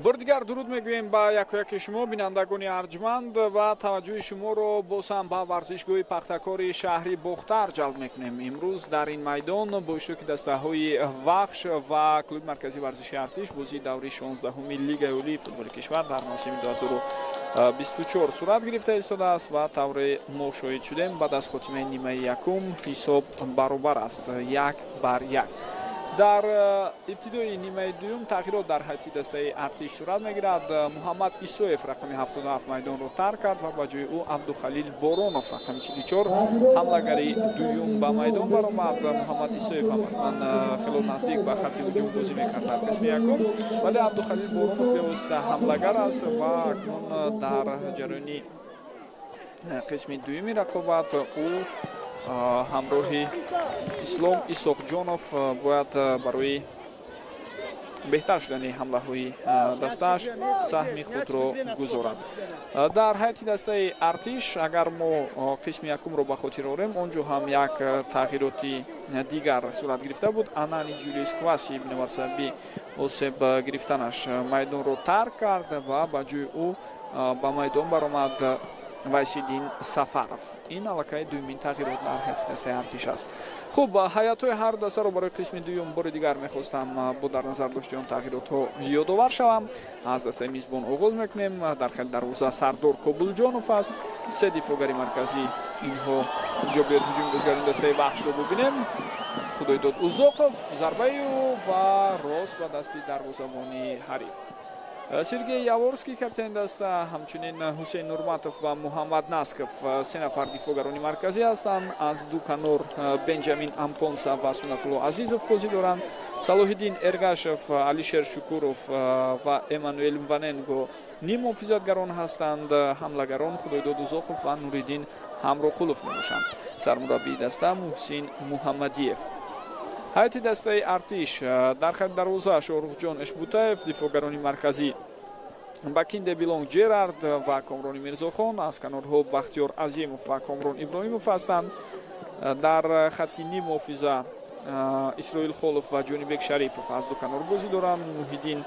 Бор дигар дуруд мегӯем ба якояки шумо, бинандагони арҷманд, ва таваҷҷӯҳи шуморо боз ҳам ба варзишгоҳи Пахтакори шаҳри Бохтар ҷалб мекунем. Имрӯз дар ин майдон бо иштироки дастаҳои Вахш ва клуби марказии варзиши Артиш бозии даври 16-уми Лигаи олии футболи кишвар дар мавсими 2024 сурат гирифта истодааст ва тавре мо шоҳид шудем, баъд аз хотимаи нимаи якум ҳисоб баробар аст 1-1. Дар ибтидои нимаи дуюм тағйирот дар ҳайати дастаи Артиш сурат мегирад. Муҳаммад Исоев рақами 77 майдонро тарк кард ва ба ҷои ӯ Абдухалил Боронов рақами 44 ҳамлагари дуюм ба майдон баромад. Муҳаммад Исоев ҳам аслан хело наздик ба хати ҳуҷум бозӣ мекард дар қисми якум, вале Абдухалил Боронов бевосита ҳамлагар аст ва акнун дар ҷараёни қисми дуюми рақобат ӯ ҳамроҳи Ислом Исоқҷонов бояд барои беҳтар шудани ҳамлаҳои дастааш саҳми худро гузорад. Дар ҳайати дастаи Артиш агар мо қисми якумро ба хотир орем, он ҷо ҳам як тағйироти дигар сурат гирифта буд. Анани Ҷулиус Кваси бинобар сабаби осеб гирифтанаш майдонро тарк кард ва ба ҷои ӯ ба майдон баромад Вайсиддин Сафаров. Ин аллакай дуюмин тағйирот дар ҳайати дастаи Артиш аст. Хуб, ҳайатҳои ҳар дастаро барои қисми дуюм бори дигар мехостам бо дар назар дошти он тағйиротҳо ёдовар шавам. Аз дастаи мизбон оғоз мекунем. Дар хели дарвоза Сардор Кобулҷонов аст. Се дифоъгари марказӣ инҳо инҷо биёд ҳуҷуми бозигарони дастаи Вахшро бубинем. Худойдод Узоқов, зарбаи ӯ ва рост ба дасти дарвозабони ҳариф. Сергей Яворский капитани даста, ҳамчунин Ҳусейн Нурматов ва Муҳаммад Насков се нафар дифоъгарони марказӣ ҳастанд. Аз ду канор Бенҷамин Ампонса ва Сунатулло Азизов бозӣ доранд. Салоҳиддин Эргашев, Алишер Шукуров ва Эммануэл Мваненго ниммуҳофизатгарон ҳастанд. Ҳамлагарон Худойдод Узоқов ва Нуриддин Ҳамроқулов мебошанд. Сармураббии даста Муҳсин Муҳаммадиев. Ҳайати дастаи Артиш дар хати дарвоза Шоҳрухҷон Эшбутаев, дифоъгарони марказӣ Бакинде Билонг Ҷерард ва Комрони Мирзохон, аз канорҳо Бахтиёр Азимов ва Комрон Иброҳимов ҳастанд. Дар хати ниммуҳофиза Исроил Холов ва Ҷонибек Шарипов аз ду канор бозӣ доранд. Муҳиддин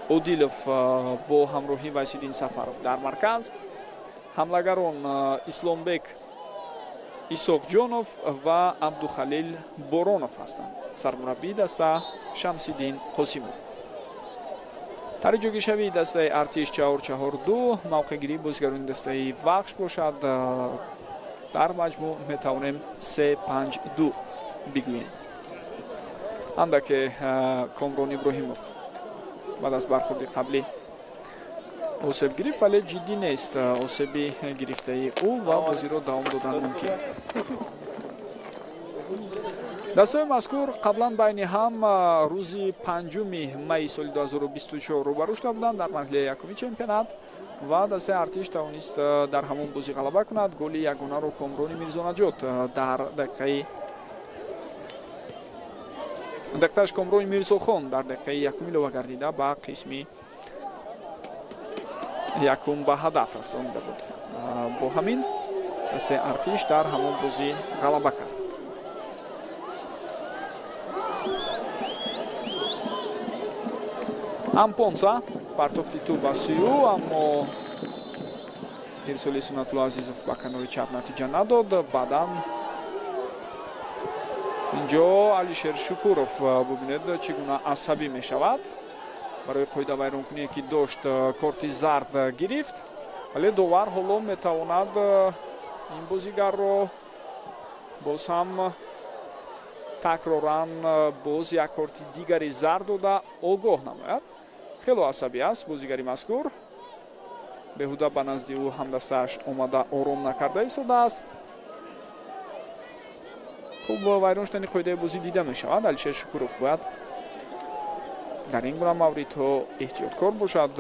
Одилов бо ҳамроҳи Вайсиддин Сафаров дар марказ. Ҳамлагарон Исломбек Исоқҷонов ва Абдухалил Боронов ҳастанд. Сармураббии даста Шамсиддин Қосимов. Тари ҷойгиршавии дастаи Артиш 4-4-2, мавқеъгирии бозигарони дастаи Вахш бошад дар маҷмӯъ метавонем 3-5-2 бигӯем. Андаке Комрон Иброҳимов баъд аз бархӯрди қаблӣ осеб гирифт, вале ҷиддӣ нест осеби гирифтаи ӯ ва бозиро давом додан мумкин. Дастаи мазкур қаблан байни ҳам рӯзи 5 майи соли 2024 рӯбарӯ шуда буданд дар марҳилаи якуми чемпионат ва дастаи Артиш тавонист дар ҳамон бозӣ ғалаба кунад. Голи ягонаро Комрони Мирзонаҷот дар дақиқааш Комрони Мирзохон дар дақиқаи якум илова гардида ба қисми якум ба ҳадаф расонида буд. Бо ҳамин дастаи Артиш дар ҳамон бозӣ ғалаба кард. Ампонса партофти тӯб ба сӯи ӯ, аммо ирсоли Сунатулло Азизов ба канори чап натиҷа надод. Баъдан инҷо Алишер Шукуров бубинед чӣ гуна асабӣ мешавад. Барои қоидавайронкуние ки дошт корти зард гирифт, вале довар ҳоло метавонад ин бозигарро боз ҳам такроран боз як корти дигари зард дода огоҳ намояд. Хело асабӣ аст бозигари мазкур. Беҳуда ба назди ӯ ҳамдастааш омада ором накарда истодааст. Хуб, вайрон шудани қоидаи бозӣ дида мешавад. Алишер Шукуров бояд дар ин гуна мавридҳо эҳтиёткор бошад.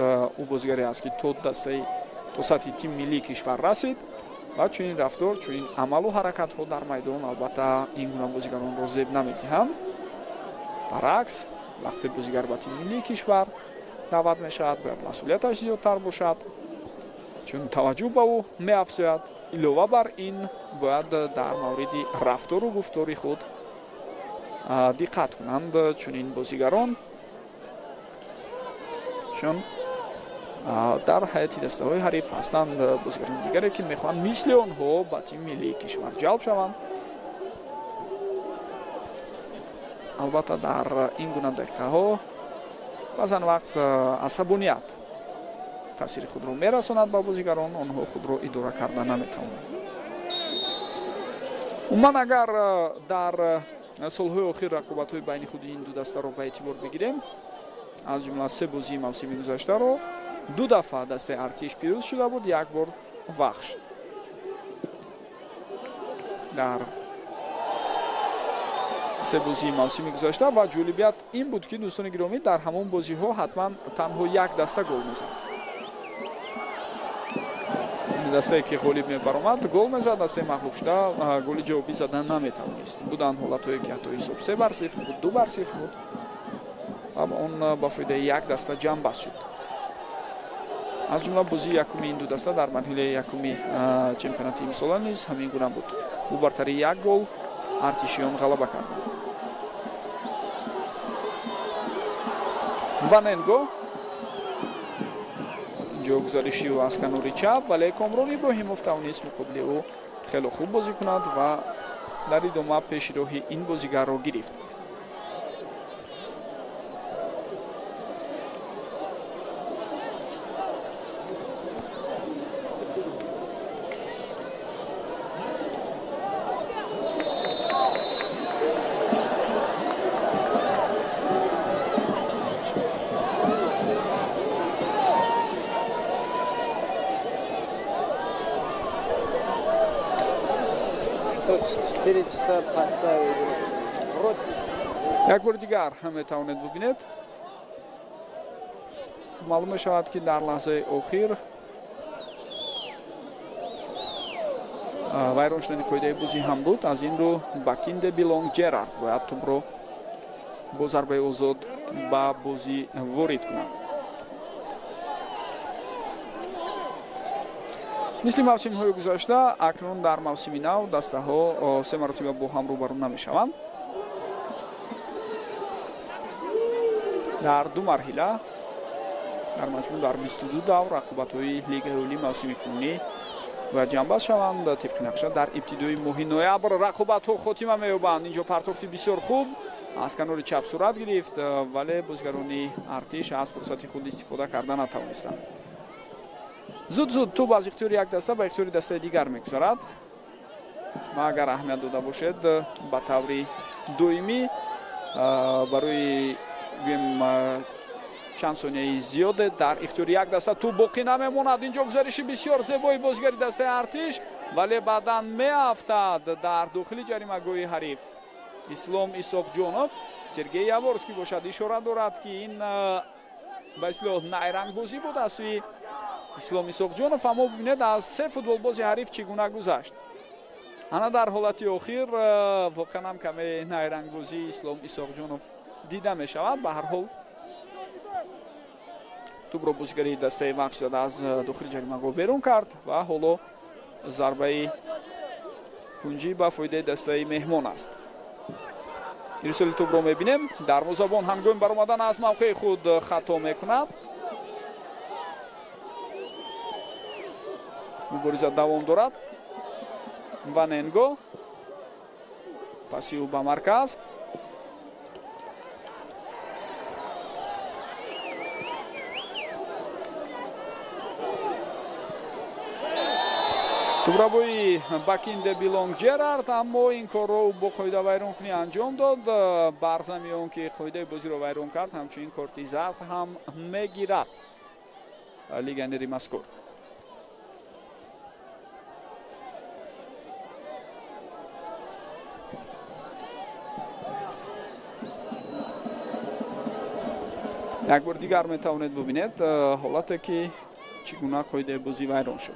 Ӯ бозигаре аст, ки то сатҳи тими миллии кишвар расид ва чунин рафтор, чунин амалу ҳаракатҳо дар майдон албатта ин гуна бозигаронро зеб намедиҳанд. Баръакс, вақте бозигар ба тими миллии кишвар даъват мешавад, бояд масъулияташ зиёдтар бошад, чун таваҷҷӯҳ ба ӯ меафзояд. Илова бар ин бояд дар мавриди рафтору гуфтори худ диққат кунанд чунин бозигарон, чун дар ҳайати дастаҳои ҳариф ҳастанд бозигарони дигаре, ки мехоҳанд мисли онҳо ба тими миллии кишвар ҷалб шаванд. Албатта, дар ин гуна дақиқаҳо баъзан вақт асабоният таъсири худро мерасонад ба бозигарон, онҳо худро идора карда наметавонанд. Умуман, агар дар солҳои охир рақобатҳои байни худи ин ду дастаро ба эътибор бигирем, аз ҷумла се бозии мавсими гузаштаро, ду дафъа дастаи Артиш пирӯз шуда буд, як бор Вахш. Дар се бозии мавсими гузашта. Ва ҷолибият ин буд, ки, дӯстони гиромӣ, дар ҳамон бозиҳо ҳатман танҳо як даста гол мезад. Дастае, ки ғолиб мебаромад, гол мезад, дастаи мағлуб шуда голи ҷавобӣ зада наметавонист. Буданд ҳолатҳое, ки ҳатто ҳисоб 3-0 буд, 2-0 буд ва он ба фоидаи як даста ҷамъбаст шуд. Аз ҷумла бозии якуми ин ду даста дар марҳилаи якуми чемпионати имсола низ ҳамин гуна буд. Бо бартарии як гол артишиён ғалаба карданд. Ваненго, инҷо гузариши ӯ аз канори чап, вале Комрон Иброҳимов тавонист муқобили ӯ хело хуб бозӣ кунад ва дар идома пеши роҳи ин бозигарро гирифт. Як бори дигар метавонед бубинед. Маълум мешавад, ки дар лаҳзаи охир вайрон шудани қоидаи бозӣ ҳам буд. Аз ин рӯ Бакинде Билонг Ҷерард бояд тӯбро бо зарбаи озод ба бозӣ ворид кунад. Мисли мавсимҳои гузашта, акнун дар мавсими нав дастаҳо се маротиба бо ҳам рӯбарӯ намешаванд. Дар ду марҳила, дар маҷмӯъ дар 22 давр рақобатҳои Лигаи Олии мавсими кунунӣ бояд ҷамъбаст шаванд. Тибқи нақша, дар ибтидои моҳи ноябр рақобатҳо хотима меёбанд. Инҷо партофти бисёр хуб аз канори чап сурат гирифт, вале бозигарони Артиш аз фурсати худ истифода карда натавонистанд. Зуд зуд тӯб аз ихтиёри як даста ба ихтиёри дастаи дигар мегузарад ва агар аҳамият дода бошед, ба таври доимӣ барои гӯем чанд сонияи зиёде дар ихтиёри як даста тӯб боқӣ намемонад. Инҷо гузариши бисёр зебои бозигари дастаи Артиш, вале баъдан меафтад дар дохили ҷаримагоҳи ҳариф Ислом Исоқҷонов. Сергей Яворский бошад, ишора дорад, ки ин ба истилоҳ найрангбозӣ буд аз сӯи Ислом Исоқҷонов, аммо бибинед, аз се футболбози ҳариф чӣ гуна гузашт. Ана дар ҳолати охир воқеан ҳам каме найрангбозии Ислом Исоқҷонов дида мешавад. Ба ҳар ҳол, тӯбро бозигари дастаи Вахш зада аз дохили ҷаримагоҳ берун кард ва ҳоло зарбаи кунҷӣ ба фоидаи дастаи меҳмон аст. Ирсоли тӯбро мебинем. Дарвозабон ҳангоми баромадан аз мавқеи худ хато мекунад. Мубориза давом дорад. Ваненго, паси ӯ ба марказ. Тӯбрабои Бакинде Билонг Ҷерард, аммо ин корро ӯ бо қоидавайронкунӣ анҷом дод. Бар зами он ки қоидаи бозиро вайрон кард, ҳамчунин корти зард ҳам мегирад легионери мазкур. Як бор дигар метавонед бубинед ҳолате, ки чӣ гуна қоидаи бозӣ вайрон шуд.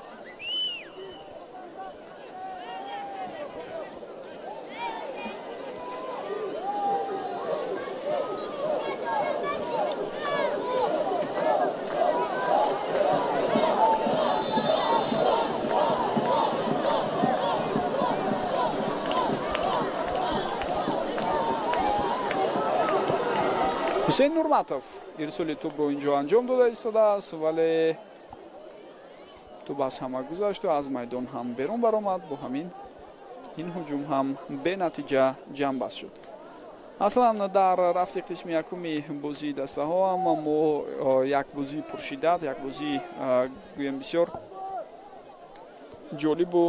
Ҳусейн Нурматов ирсоли тӯбро инҷо анҷом дода истодааст, вале тӯб аз ҳама гузашту аз майдон ҳам берун баромад. Бо ҳамин ин ҳуҷум ҳам бенатиҷа ҷамъбаст шуд. Аслан дар рафти қисми якуми бозии дастаҳо ҳам мо як бозии пуршиддат, як бозии гӯем бисёр ҷолибу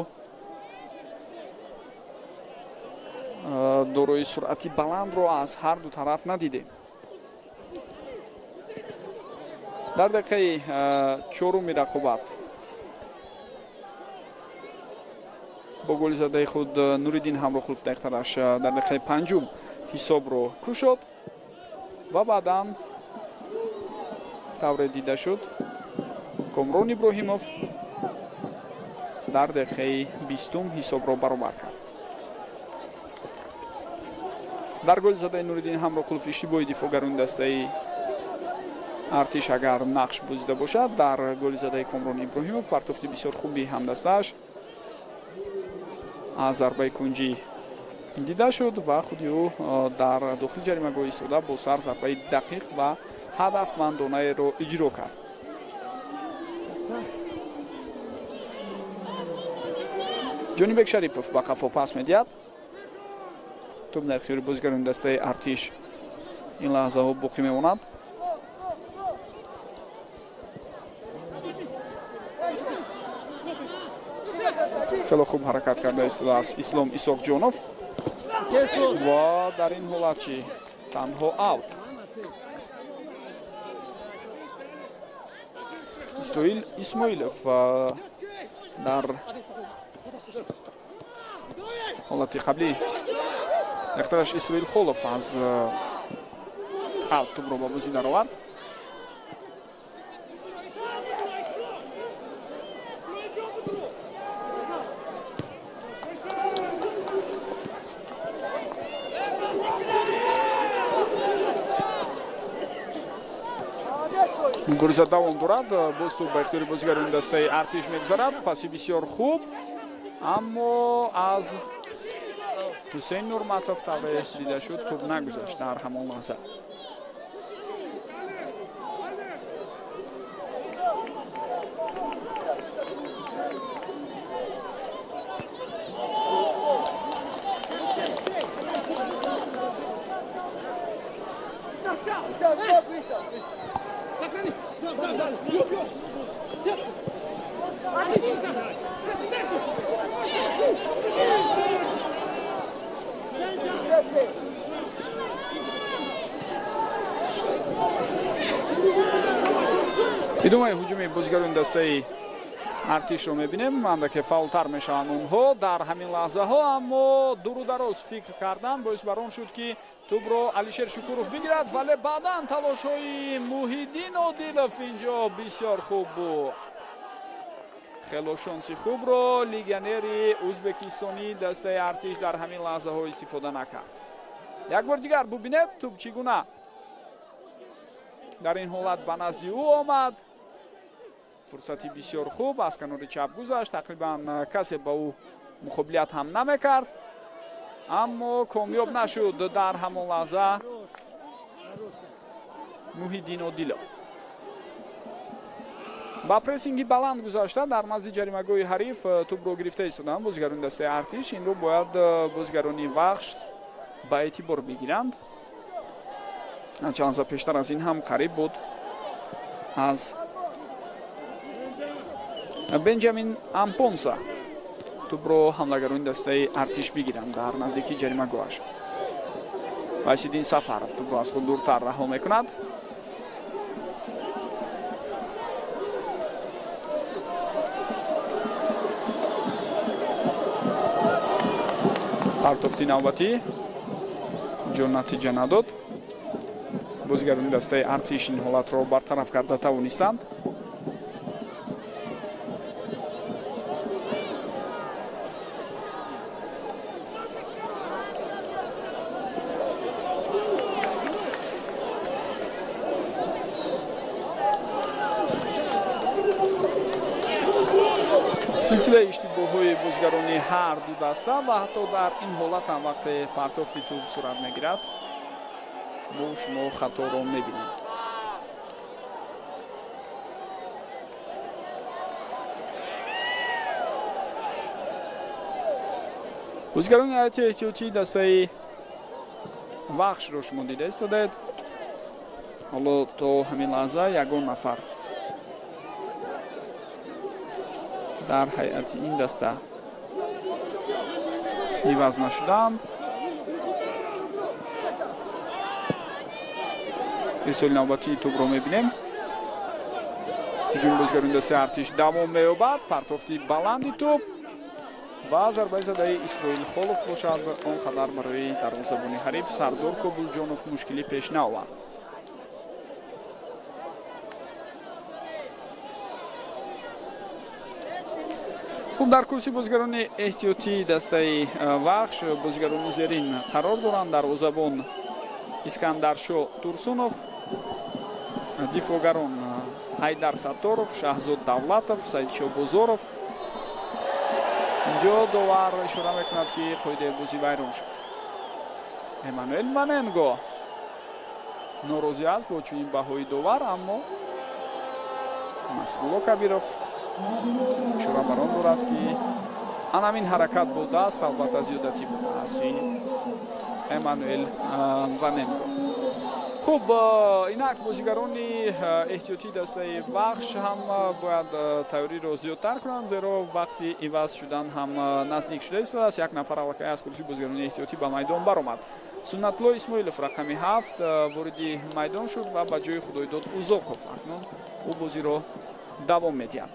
дорои суръати баландро аз ҳар ду тараф надидем. Дар дақиқаи чоруми рақобат бо голи задаи худ Нуриддин Ҳамроқулов дақиқтараш дар дақиқаи панҷум ҳисобро кушод ва баъдан тавре дида шуд Комрон Иброҳимов дар дақиқаи 20 ҳисобро баробар кард. Дар голи задаи Нуриддин Ҳамроқулов иштибоҳи дифоъгарони дастаи Артиш агар нақш бозида бошад, дар голи задаи Комрон Иброҳимов партофти бисёр хуби ҳамдастааш аз зарбаи кунҷӣ дида шуд ва худи ӯ дар дохили ҷаримагоҳ истода бо сар зарбаи дақиқ ва ҳадафмандонаеро иҷро кард. Ҷонибек Шарипов ба қафо пас медиҳад. Тӯб дар ихтиёри бозигарони дастаи Артиш ин лаҳзаҳо боқӣ мемонад. Хело хуб ҳаракат карда истодааст Ислом Исоқҷонов ва дар ин ҳолат чӣ танҳо аут. Исроил Исмоилов дар ҳолати қаблӣ яктараш Исроил Холов аз аут тӯбро ба бозӣ даровард. Мубориза давом дорад. Боз тӯб ба ихтиёри бозигарони дастаи Артиш мегузарад. Паси бисёр хуб, аммо аз Ҳусейн Нурматов тавре дида шуд тӯб нагузашт дар ҳамон лаҳза. Идомаи ҳуҷуми бозигарони дастаи Артишро мебинем. Андаке фаъолтар мешаванд онҳо дар ҳамин лаҳзаҳо, аммо дуру дароз фикр кардан боис бар он шуд, ки тӯбро Алишер Шукуров бигирад, вале баъдан талошҳои Муҳиддин Одилов инҷо бисёр хуб буд. Хело шонси хубро легионери ӯзбекистонӣ дастаи Артиш дар ҳамин лаҳзаҳо истифода накард. Як бор дигар бубинед тӯб чӣ гуна дар ин ҳолат ба назди ӯ омад. Фурсати бисёр хуб аз канори чап гузашт, тақрибан касе ба ӯ муқобилият ҳам намекард, аммо комёб нашуд дар ҳамон лаҳза Муҳиддин Одилов. Ба прессинги баланд гузашта дар назди ҷаримагоҳи ҳариф тӯбро гирифта истоданд бозигарони дастаи Артиш. Инро бояд бозигарони Вахш ба эътибор бигиранд. Чанд лаҳза пештар аз ин ҳам қариб буд аз Бенҷамин Ампонса тӯбро ҳамлагарони дастаи Артиш бигиранд дар наздикии ҷаримагоҳаш. Вайсиддин Сафаров тӯбро аз худ дуртар раҳо мекунад. Партофти навбатӣ ҷо натиҷа надод. Бозигарони дастаи Артиш ин ҳолатро бартараф карда тавонистанд. Силсилаи иштибоҳҳои бозигарони ҳар ду даста ва ҳатто дар ин ҳолат ҳам вақте партофти тӯб сурат мегирад, Мо шумо хаторо мебинем. Бозигарони ҳайати эҳтиётии дастаи Вахшро шумо дида истодаед. Ҳоло то ҳамин лаҳза ягон нафар дар ҳайати ин даста иваз нашуданд. Ирсоли навбатии тӯбро мебинем. Ҳуҷуми бозигарони дастаи Артиш давом меёбад. Партофти баланди тӯб ва зарбаи задаи Исроил Холов бошад, он қадар барои дарвозабони ҳариф Сардор Кобулҷонов мушкилӣ пеш наовард. Хуб, дар курси бозигарони эҳтиётии дастаи Вахш бозигарони зерин қарор доранд. Дарвозабон Искандаршо Турсунов, дифоъгарон Ҳайдар Сатторов, Шаҳзод Давлатов, Саидшо Бозоров. Инҷо довар ишора мекунад, ки қоидаи бозӣ вайрон шуд. Эммануэл Ваненго норозӣ аст бо чунин баҳои довар, аммо Насрулло Кабиров ишора бар он дорад, ки анамин ҳаракат бо даст албатта зиёдатӣ буда аз сӯи Эммануэл Ваненго. Хуб, инак бозигарони эҳтиётии дастаи Вахш ҳам бояд тайёриро зиёдтар кунанд, зеро вақти иваз шудан ҳам наздик шуда истодааст. Як нафар аллакай аз курсии бозигарони эҳтиётӣ ба майдон баромад. Суннатло Исмоилов рақами 7 вориди майдон шуд ва ба ҷои Худойдод Узоқов акнун ӯ бозиро давом медиҳад.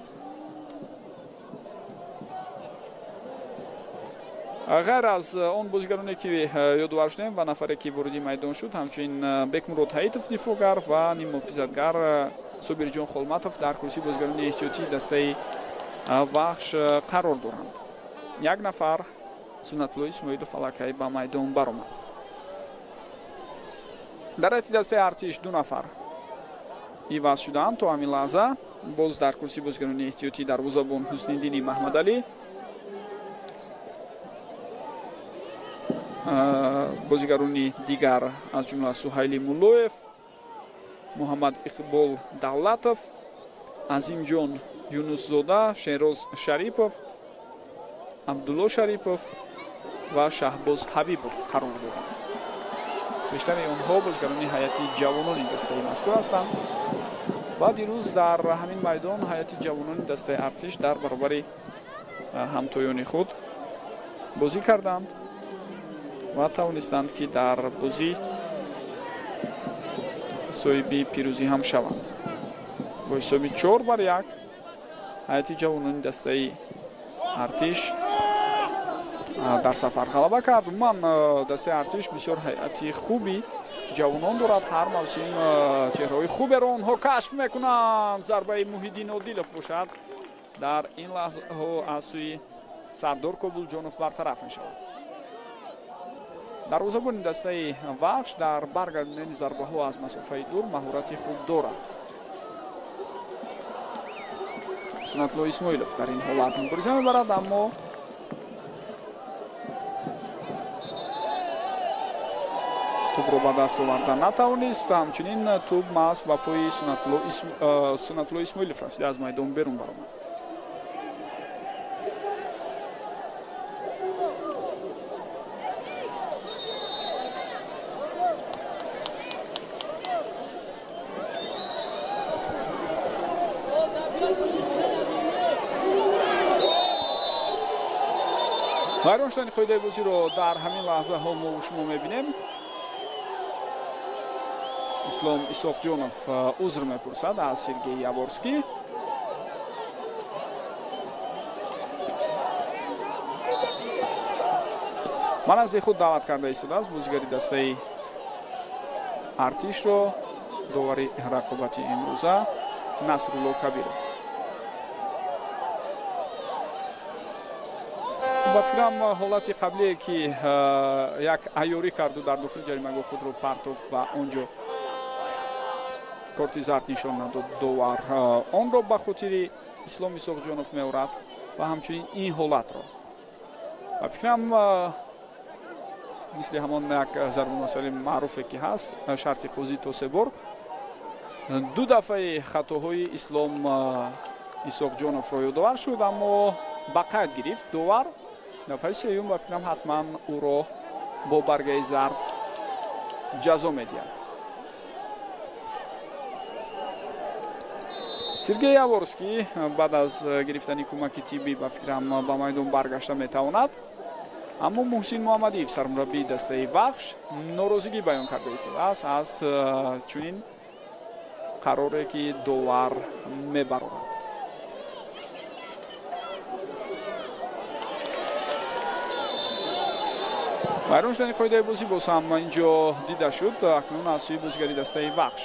Ғайр аз он бозигароне, ки ёдовар шудем ва нафаре, ки вориди майдон шуд, ҳамчунин Бекмурод Ҳаитов дифоъгар ва ниммуҳофизатгар Собирҷон Холматов дар курсии бозигарони эҳтиётии дастаи Вахш қарор доранд. Як нафар Суннатло Исмоилов аллакай ба майдон баромад. Дар ҳайати дастаи Артиш 2 нафар иваз шудаанд то ҳамин лаҳза. Боз дар курсии бозигарони эҳтиётӣ дарвозабон Ҳусниддини Маҳмадалӣ, бозигарони дигар аз ҷумла Суҳайли Муллоев, Муҳаммад Иқбол Давлатов, Азимҷон Юнусзода, Шероз Шарипов, Абдулло Шарипов ва Шаҳбоз Ҳабибов қарор доранд. Бештари онҳо бозигарони ҳайати ҷавонони дастаи мазкур ҳастанд ва дирӯз дар ҳамин майдон ҳайати ҷавонони дастаи Артиш дар баробари ҳамтоёни худ бозӣ карданд ва тавонистанд, ки дар бозӣ соҳиби пирӯзӣ ҳам шаванд. Бо ҳисоби 4-1 ҳайати ҷавонони дастаи Артиш дар сафар ғалаба кард. Умуман дастаи Артиш бисёр ҳайати хуби ҷавонон дорад. Ҳар мавсим чеҳраҳои хуберо онҳо кашф мекунанд. Зарбаи Муҳиддин Одилов бошад, дар ин лаҳзаҳо аз сӯи Сардор Кобулҷонов бартараф мешавад. Дарвозабони дастаи Вахш дар баргардонидани зарбаҳо аз масофаи дур маҳорати хуб дорад. Суннатло Исмоилов дар ин ҳолат мубориза мебарад, аммо тӯбро ба даст оварда натавонист. Ҳамчунин тӯб маҳз ба пои Суннатло Исмоилов расида аз майдон берун баромад. Вайрон шудани қоидаи бозиро дар ҳамин лаҳзаҳо мо шумо мебинем. Ислом Исоқҷонов узр мепурсад аз Сергей Яворский. Ман аз худ даъват карда истодааст бозигари дастаи Артишро довари рақобати имрӯза Насрулло Кабиров. Ба фикрам, ҳолати қаблие, ки як айёрӣ карду дар дохили ҷаримагоҳ худро партофт ва он ҷо корти зард нишон надод довар, онро ба хотири Ислом Исоқҷонов меорад ва ҳамчунин ин ҳолатро. Ба фикрам, Мисли ҳамон як зарбулмасали маъруфе ки ҳаст, шарти қозӣ то се бор. Ду дафъаи хатоҳои Ислом Исоқҷоновро ёдовар шуд, аммо ба қайд гирифт довар. Дафъаи сеюм ба фикрам ҳатман ӯро бо баргаи зард ҷазо медиҳад. Сергей Яворский баъд аз гирифтани кӯмаки тиббӣ ба фикрам ба майдон баргашта метавонад, аммо Муҳсин Муҳаммадиев, сармураббии дастаи Вахш, норозигӣ баён карда истодааст аз чунин қароре ки довар мебарорад. Вайрон шудани қоидаи бозӣ боз ҳам инҷо дида шуд, акнун аз сӯи бозигари дастаи Вахш.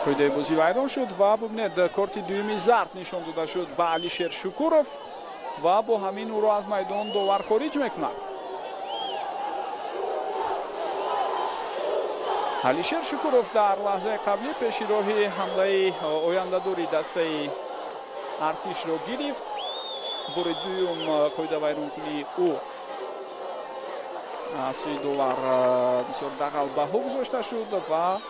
Қоидаи бозӣ вайрон шуд ва бубинед, корти дуюми зард нишон дода шуд ба Алишер Шукуров ва бо ҳамин ӯро аз майдон довар хориҷ мекунад. Алишер Шукуров дар лаҳзаи қаблӣ пеши роҳи ҳамлаи ояндадори дастаи Артишро гирифт. Бори дуюм қоидавайронкунии ӯ аз сӯи довар бисёр дағал баҳо гузошта шуд ва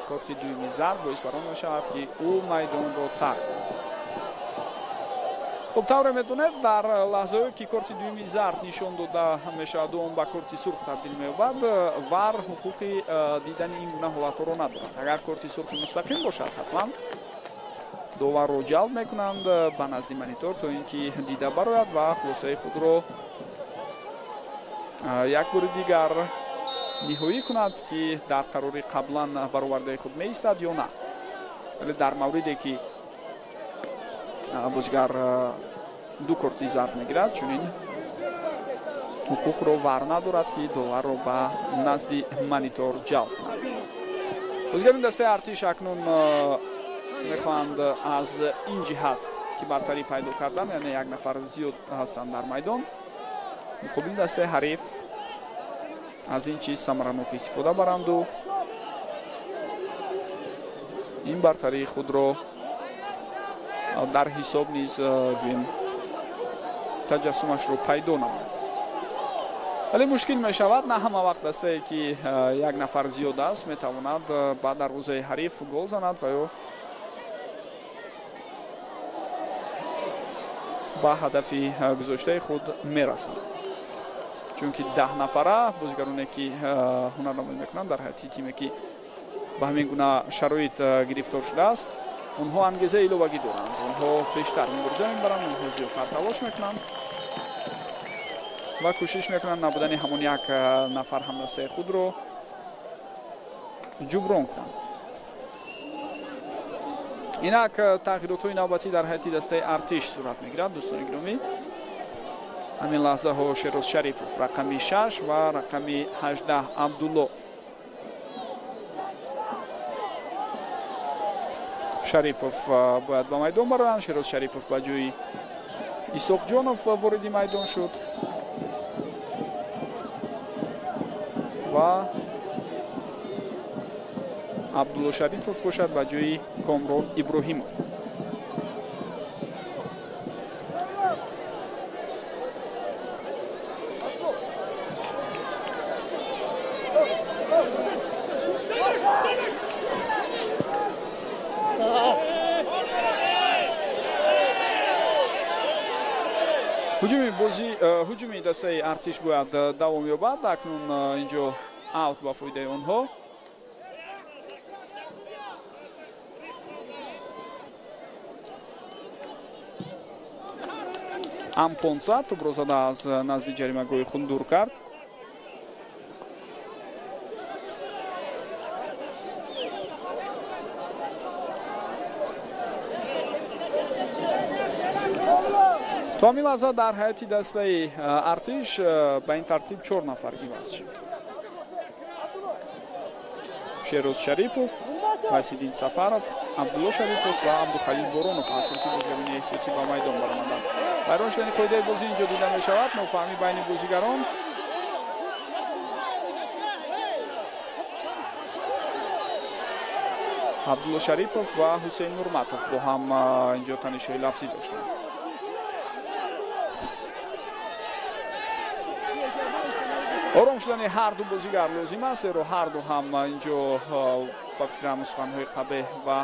корти дуюми зард боис бар он мешавад ки ӯ майдонро тарк кунад. Хуб, тавре медонед, дар лаҳзаҳое ки корти дуюми зард нишон дода мешаваду он ба корти сурх табдил меёбад, ВАР ҳуқуқи дидани ин гуна ҳолатҳоро надорад. Агар корти сурхи мустақим бошад, ҳатман доварро ҷалб мекунанд ба назди монитор, то ин ки дида барояд ва хулосаи худро як бори дигар ниҳоӣ кунад ки дар қарори қаблан баровардаи худ меистад ё на. Вале дар мавриде ки бозигар ду корти зард мегирад, чунин ҳуқуқро ВАР надорад ки доварро ба назди монитор ҷалб кунад. Бозигарони дастаи Артиш акнун мехоҳанд аз ин ҷиҳат ки бартарӣ пайдо кардан, яъне як нафар зиёд ҳастанд дар майдон, муқобили дастаи ҳариф аз ин чиз самаранок истифода баранду ин бартарии худро дар ҳисоб низ гӯем таҷассумашро пайдо намояд. Вале мушкил мешавад, на ҳама вақт дастае ки як нафар зиёд аст метавонад ба дарвозаи ҳариф гол занад ва ё ба ҳадафи гузоштаи худ мерасад. Чунки 10 нафара бозигароне ки ҳунарнамоӣ мекунанд дар ҳайати тиме ки ба ҳамин гуна шароит гирифтор шудааст, онҳо ангезаи иловагӣ доранд, онҳо бештар мубориза мебаранд, онҳо зиёдтар талош мекунанд ва кӯшиш мекунанд набудани ҳамон як нафар ҳамдастаи худро ҷуброн кунанд. Инак тағйиротҳои навбатӣ дар ҳайати дастаи Артиш сурат мегирад. Дӯстони гиромӣ, ҳамин лаҳзаҳо Шероз Шарипов рақами 6 ва рақами 18 Абдулло Шарипов бояд ба майдон бароянд. Шероз Шарипов ба ҷои Исоқҷонов вориди майдон шуд ва Абдулло Шарипов бошад ба ҷои Комрон Иброҳимов. Ҳуҷуми дастаи Артиш бояд давом ёбад. Акнун инҷо аут ба фоидаи онҳо. Ампонса тӯбро зада аз назди ҷаримагоҳи худ дур кард. То ҳамин лаҳза дар ҳайати дастаи Артиш ба ин тартиб 4 нафар иваз шуд. Шероз Шарипов, Васиддин Сафаров, Абдулло Шарипов ва Абдухалил Боронов аз курси бозигарони эҳтиётӣ ба майдон баромаданд. Вайрон шудани қоидаи бозӣ инҷо дида мешавад. Нофаҳмӣ байни бозигарон. Абдулло Шарипов ва Ҳусейн Нурматов бо ҳам инҷо танишҳои лафзӣ доштанд. Ором шудани ҳар ду бозигар лозим аст, зеро ҳар ду ҳам инҷо ба фикрам суханҳои қабеҳ ва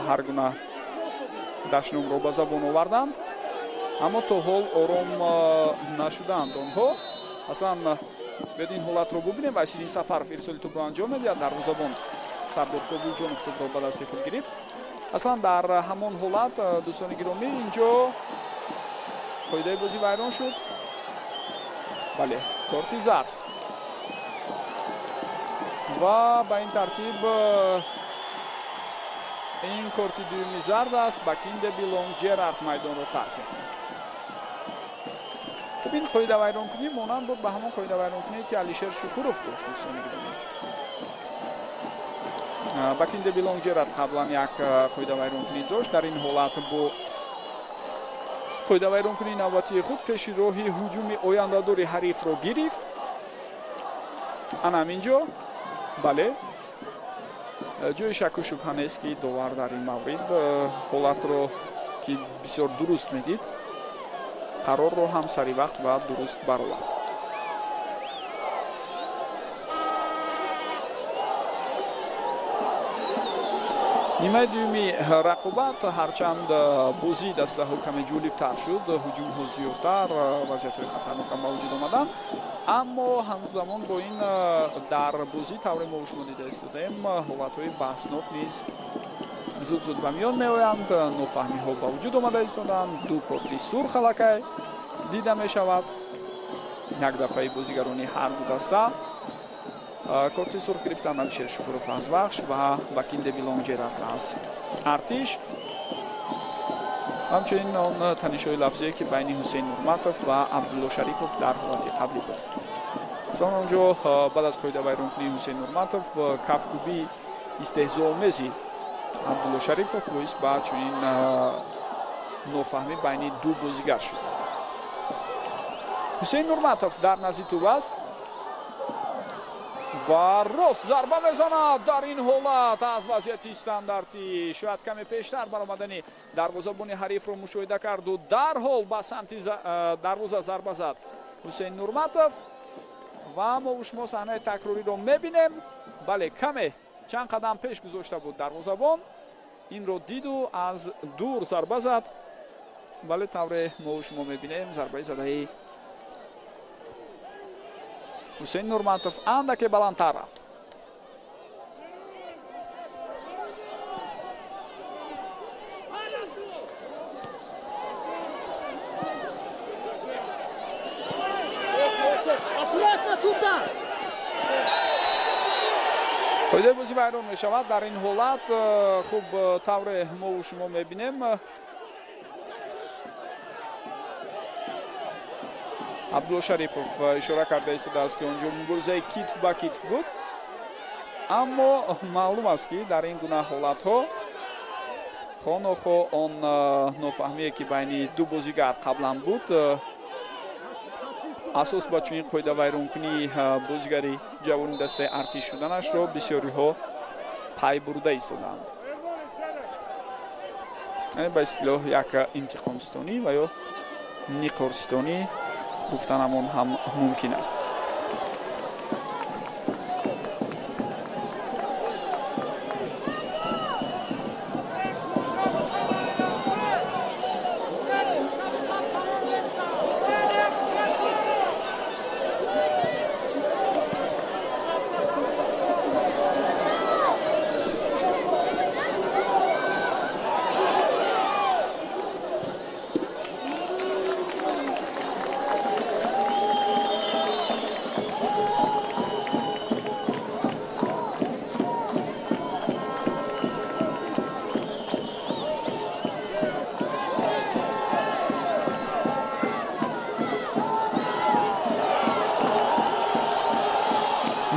ҳар гуна дашномро ба забон оварданд, аммо то ҳол ором нашуданд онҳо. Аслан биёд ин ҳолатро бубинем. Василин Сафаров ирсоли тӯбро анҷом медиҳад, дарвозабон Сардор Кобулҷонов тӯбро ба дасти худ гирифт. Аслан дар ҳамон ҳолат, дӯстони гиромӣ, инҷо қоидаи бозӣ вайрон шуд. Бале, корти зард ва ба ин тартиб ин корти дуюми зард аст. Бакинде Билонг Ҷерард майдонро тарк мекунад. Хуб, ин қоидавайронкунӣ монанд буд ба ҳамон қоидавайронкуние, ки Алишер Шукуров дошт, дӯстони гиромӣ. Бакинде Билонг Ҷерард қаблан як қоидавайронкунӣ дошт. Дар ин ҳолат бо қоидавайронкунии навбатии худ пеши роҳи ҳуҷуми ояндадори ҳарифро гирифт. Ана ҳаминҷо, бале, ҷои шаку шубҳа нест, ки довар дар ин маврид ҳолатро, ки бисёр дуруст медид, қарорро ҳам сари вақт ва дуруст баровард. Нимаи дуюми рақобат, ҳарчанд бозии дастаҳо каме ҷолибтар шуд, ҳуҷумҳо зиёдтар, вазъиятҳои хатарнок ҳам ба вуҷуд омаданд, аммо ҳамзамон бо ин дар бозӣ, тавре мо шумо дида истодаем, ҳолатҳои баҳснок низ зуд-зуд ба миён меоянд, нофаҳмиҳо ба вуҷуд омада истоданд. Ду корти сурх аллакай дида мешавад. Як дафъаи бозигарони ҳар ду даста корти сурх гирифтанд. Алишер Шукуров аз Вахш ва Бакинде Билонг Ҷерард аз Артиш. Ҳамчунин он танишҳои лафзие, ки байни Ҳусейн Нурматов ва Абдулло Шарипов дар ҳолати қаблӣ буд. Масалан, онҷо баъд аз қоидавайронкунии Ҳусейн Нурматов кафкӯбии истеҳзоомези Абдулло Шарипов боис ба чунин нофаҳмӣ байни ду бозигар шуд. Ҳусейн Нурматов дар назди тӯб аст ва рост зарба мезанад. Дар ин ҳолат аз вазъияти стандартӣ шояд каме пештар баромадани дарвозабони ҳарифро мушоҳида карду дарҳол ба самти дарвоза зарба зад Ҳусейн Нурматов ва мо шумо саҳнаи такрориро мебинем. Бале, каме чанд қадам пеш гузошта буд дарвозабон, инро диду аз дур зарба зад. Бале, тавре мо шумо мебинем, зарбаи задаи Ҳусейн Нурматов андаке баландтар рафт. Қоидаи бозӣ вайрон мешавад дар ин ҳолат. Хуб, тавре мо шумо мебинем, Абдулло Шарипов ишора карда истодааст, ки онҷо муборизаи китф ба китф буд, аммо маълум аст, ки дар ин гуна ҳолатҳо хонохо он нофаҳмие, ки байни ду бозигар қаблан буд, асос ба чунин қоидавайронкунии бозигари ҷавони дастаи Артиш шуданашро бисёриҳо пай бурда истодаанд. Яъне ба истилоҳ як интиқомстонӣ ва ё ниқорстонӣ гуфтанамон ҳам мумкин аст.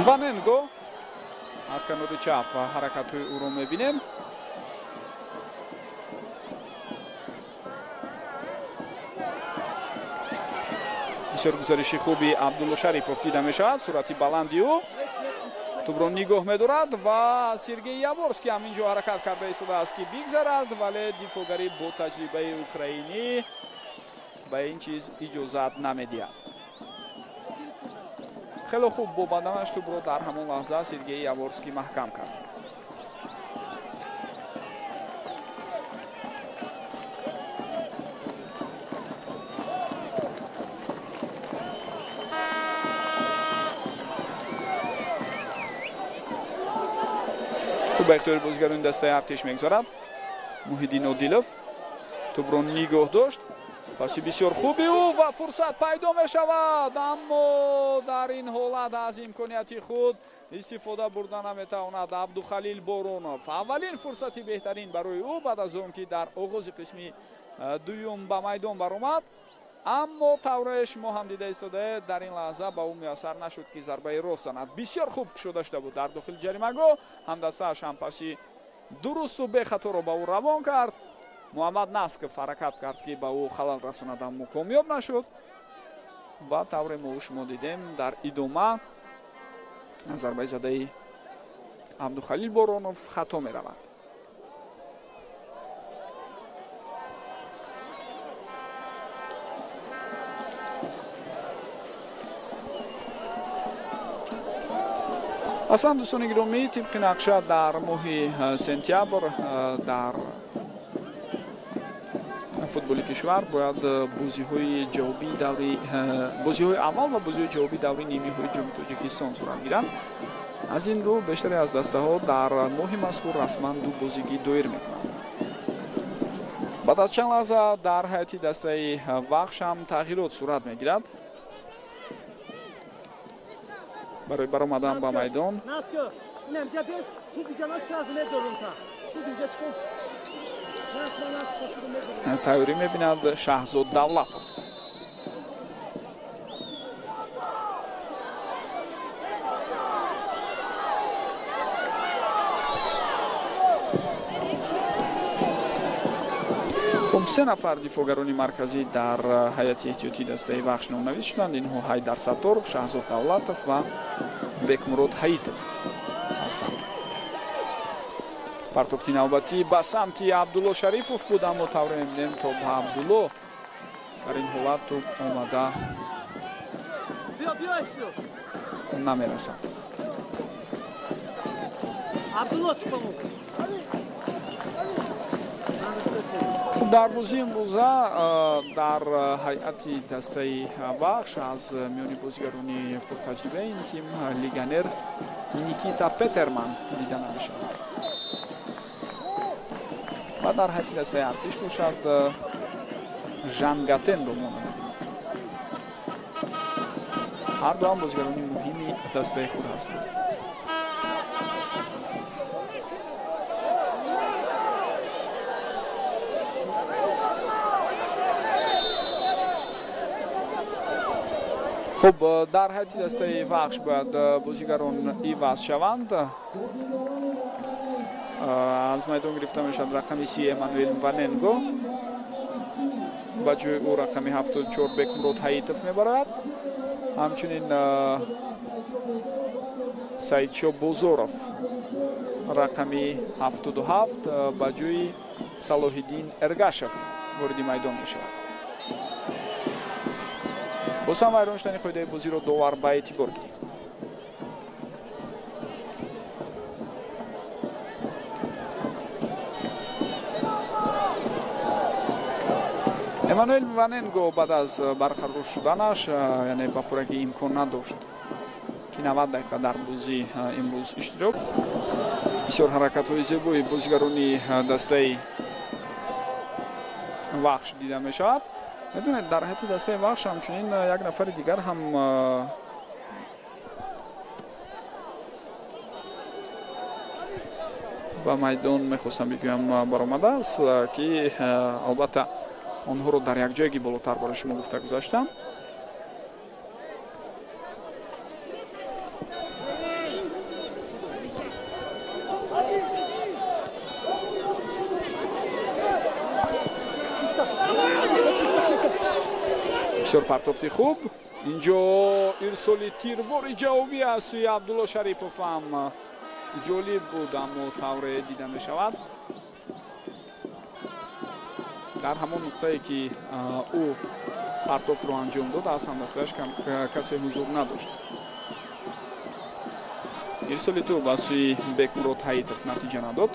Ваненго аз канори чап ҳаракатҳои ӯро мебинем. Бисёр гузариши хуби Абдулло Шарипов дида мешавад. Суръати баланди ӯ тӯбро нигоҳ медорад ва Сергей Яворский ҳам инҷо ҳаракат карда истодааст, ки бигзарад, вале дифоъгари бо таҷрибаи украинӣ Ба ин чиз иҷозат намедиҳад. Хеле хуб бо баданаш тӯбро дар ҳамон лаҳза Сергей Яворский маҳкам кард. Ба ихтиёри бозигарони дастаи Артиш мегузарад. Муҳиддин Одилов тӯбро нигоҳ дошт. Паси бисёр хуби ӯ ва фурсат пайдо мешавад, аммо дар ин ҳолат аз имконияти худ истифода бурда наметавонад Абдухалил Боронов. Аввалин фурсати беҳтарин барои ӯ баъд аз он ки дар оғози қисми дуюм ба майдон баромад, аммо тавре шумо ҳам дида истодаед, дар ин лаҳза ба ӯ муяссар нашуд ки зарбаи рост занад. Бисёр хуб кушода шуда буд дар дохили ҷаримагоҳ, ҳамдастааш ҳам паси дурусту бехаторо ба ӯ равон кард. Муҳаммад Насков ҳаракат кард ки ба ӯ халал расонад, аммо комёб нашуд ва тавре мо шумо дидем дар идома зарбаи задаи Абдухалил Боронов хато меравад. Аслан, дӯстони гиромӣ, тибқи нақша дар моҳи сентябр дар футболи кишвар бояд бозиҳои ҷавобии даври бозиҳои аввал ва бозиҳои ҷавобии даври нимиҳои ҷоми Тоҷикистон сурат гиранд. Аз ин рӯ бештаре аз дастаҳо дар моҳи мазкур расман ду бозигӣ доир мекунанд. Баъд аз чанд лаҳза дар ҳайати дастаи Вахш ҳам тағйирот сурат мегирад. Барои баромадан ба майдон тайёрӣ мебинад Шаҳзод Давлатов. Хуб, се нафар дифоъгарони марказӣ дар ҳайати эҳтиётии дастаи Вахш номнавис шуданд. Инҳо Ҳайдар Сатторов, Шаҳзод Давлатов ва Бекмурод Ҳаитов ҳастанд. Партофти навбатӣ ба самти Абдулло Шарипов буд, аммо тавре мебинем то ба Абдулло дар ин ҳолат тӯб омада намерасад. Хуб, дар бозии имрӯза дар ҳайати дастаи Вахш аз миёни бозигарони пуртаҷрибаи ин тим легионер Никита Петерман дида намешавад. Ва дар ҳайати дастаи Артиш бошад Жангатенро мо намебинем. Ҳар дуам бозигарони муҳими дастаи худ ҳастанд. Хуб, дар ҳайати дастаи Вахш бояд бозигарон иваз шаванд. Аз майдон гирифта мешавад рақами 30 Эммануэл Ваненго, ба ҷои ӯ рақами 74 Бекмурод Ҳаитов мебарад. Ҳамчунин Саидшо Бозоров рақами 77 ба ҷои Салоҳиддин Эргашев вориди майдон мешавад. Боз ҳам вайрон шудани қоидаи бозиро довар ба эътибор гирифт. Эммануэл Ваненго баъд аз барқарор шуданаш, яъне ба пуррагӣ имкон надошт ки 90 дақиқа дар бозӣ имрӯз иштирок. Бисёр ҳаракатҳои зебои бозигарони дастаи Вахш дида мешавад. Медонед, дар ҳайати дастаи Вахш ҳамчунин як нафари дигар ҳам ба майдон мехостам бигӯям баромадааст, ки албатта онҳоро дар як ҷойги болотар барои шумо гуфта гузаштам. Бисёр партофти хуб. Инҷо ирсоли тирвори ҷавобӣ аз сӯи Абдулло Шарипов ҳам ҷолиб буд, аммо тавре дида мешавад Дар ҳамон нуқтае ки ӯ партофтро анҷом дод, аз ҳамдастааш касе ҳузур надошт. Ирсоли тӯб аз сӯи Бекмурод Ҳаитов натиҷа надод.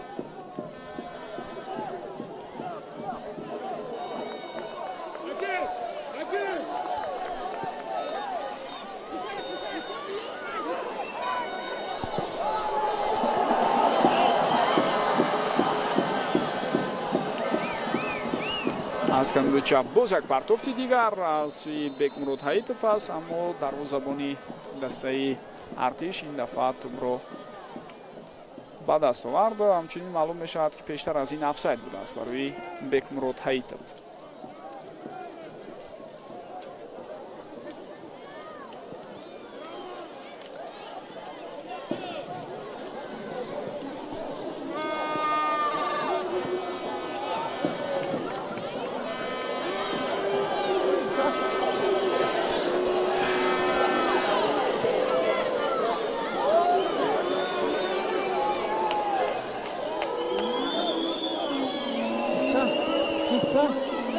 Аз канори чап боз як партофти дигар аз сӯи Бекмурод Ҳаитов аст, аммо дарвозабони дастаи Артиш ин дафъа тӯбро ба даст овард. Ҳамчунин маълум мешавад, ки пештар аз ин офсайд будааст барои Бекмурод Ҳаитов.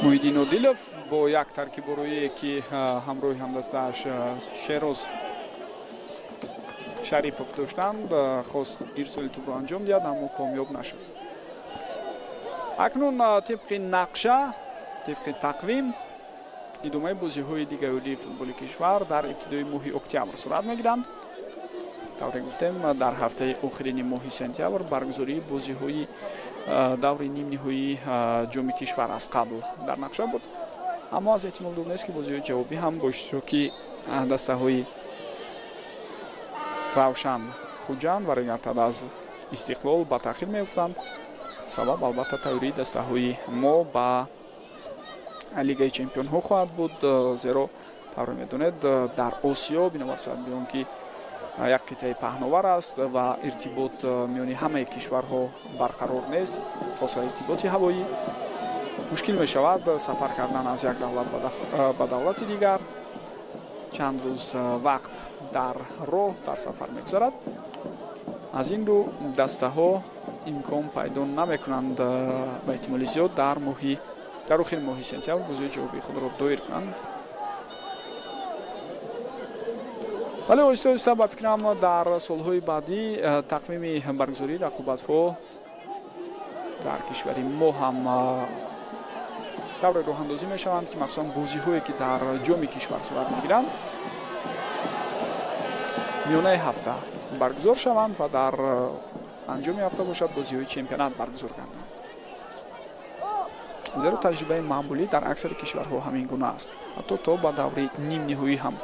Муҳиддин Одилов бо як таркиборӯие, ки ҳамроҳи ҳамдастааш Шероз Шарипов доштанд, хост ирсоли тӯбро анҷом диҳад, аммо комёб нашуд. Акнун тибқи нақша, тибқи тақвим, идомаи бозиҳои Лигаи Олии футболи кишвар дар ибтидои моҳи октябр сурат мегиранд. Тавре гуфтем, дар ҳафтаи охирини моҳи сентябр баргузории бозиҳои даври нимниҳоии ҷоми кишвар аз қабл дар нақша буд, аммо аз эҳтимол дур нест, ки бозиҳои ҷавобӣ ҳам бо иштироки дастаҳои Равшан, Хуҷанд ва Регартад аз Истиқлол ба таъхир меафтанд. Сабаб албатта тайёрии дастаҳои мо ба Лигаи чемпионҳо хоҳад буд, зеро тавре медонед, дар Осиё бинобар сабаби он ки як қитъаи паҳновар аст ва иртибот миёни ҳамаи кишварҳо барқарор нест, хоса иртиботи ҳавоӣ, мушкил мешавад сафар кардан аз як давлат ба давлати дигар. Чанд рӯз вақт дар роҳ, дар сафар мегузарад. Аз ин рӯ дастаҳо имкон пайдо намекунанд ба эҳтимоли зиёд дар охири моҳи сентябр бозиҳои ҷавобии худро доир кунанд. Вале оҳиста оҳиста ба фикрам дар солҳои баъдӣ тақвими баргузории рақобатҳо дар кишвари мо ҳам тавре роҳандозӣ мешаванд, ки махсусан бозиҳое ки дар ҷоми кишвар сурат мегиранд миёнаи ҳафта баргузор шаванд ва дар анҷоми ҳафта бошад бозиҳои чемпионат баргузор гарданд. Зеро таҷрибаи маъмулӣ дар аксари кишварҳо ҳамин гуна аст, ҳатто то ба даври нимниҳоӣ ҳам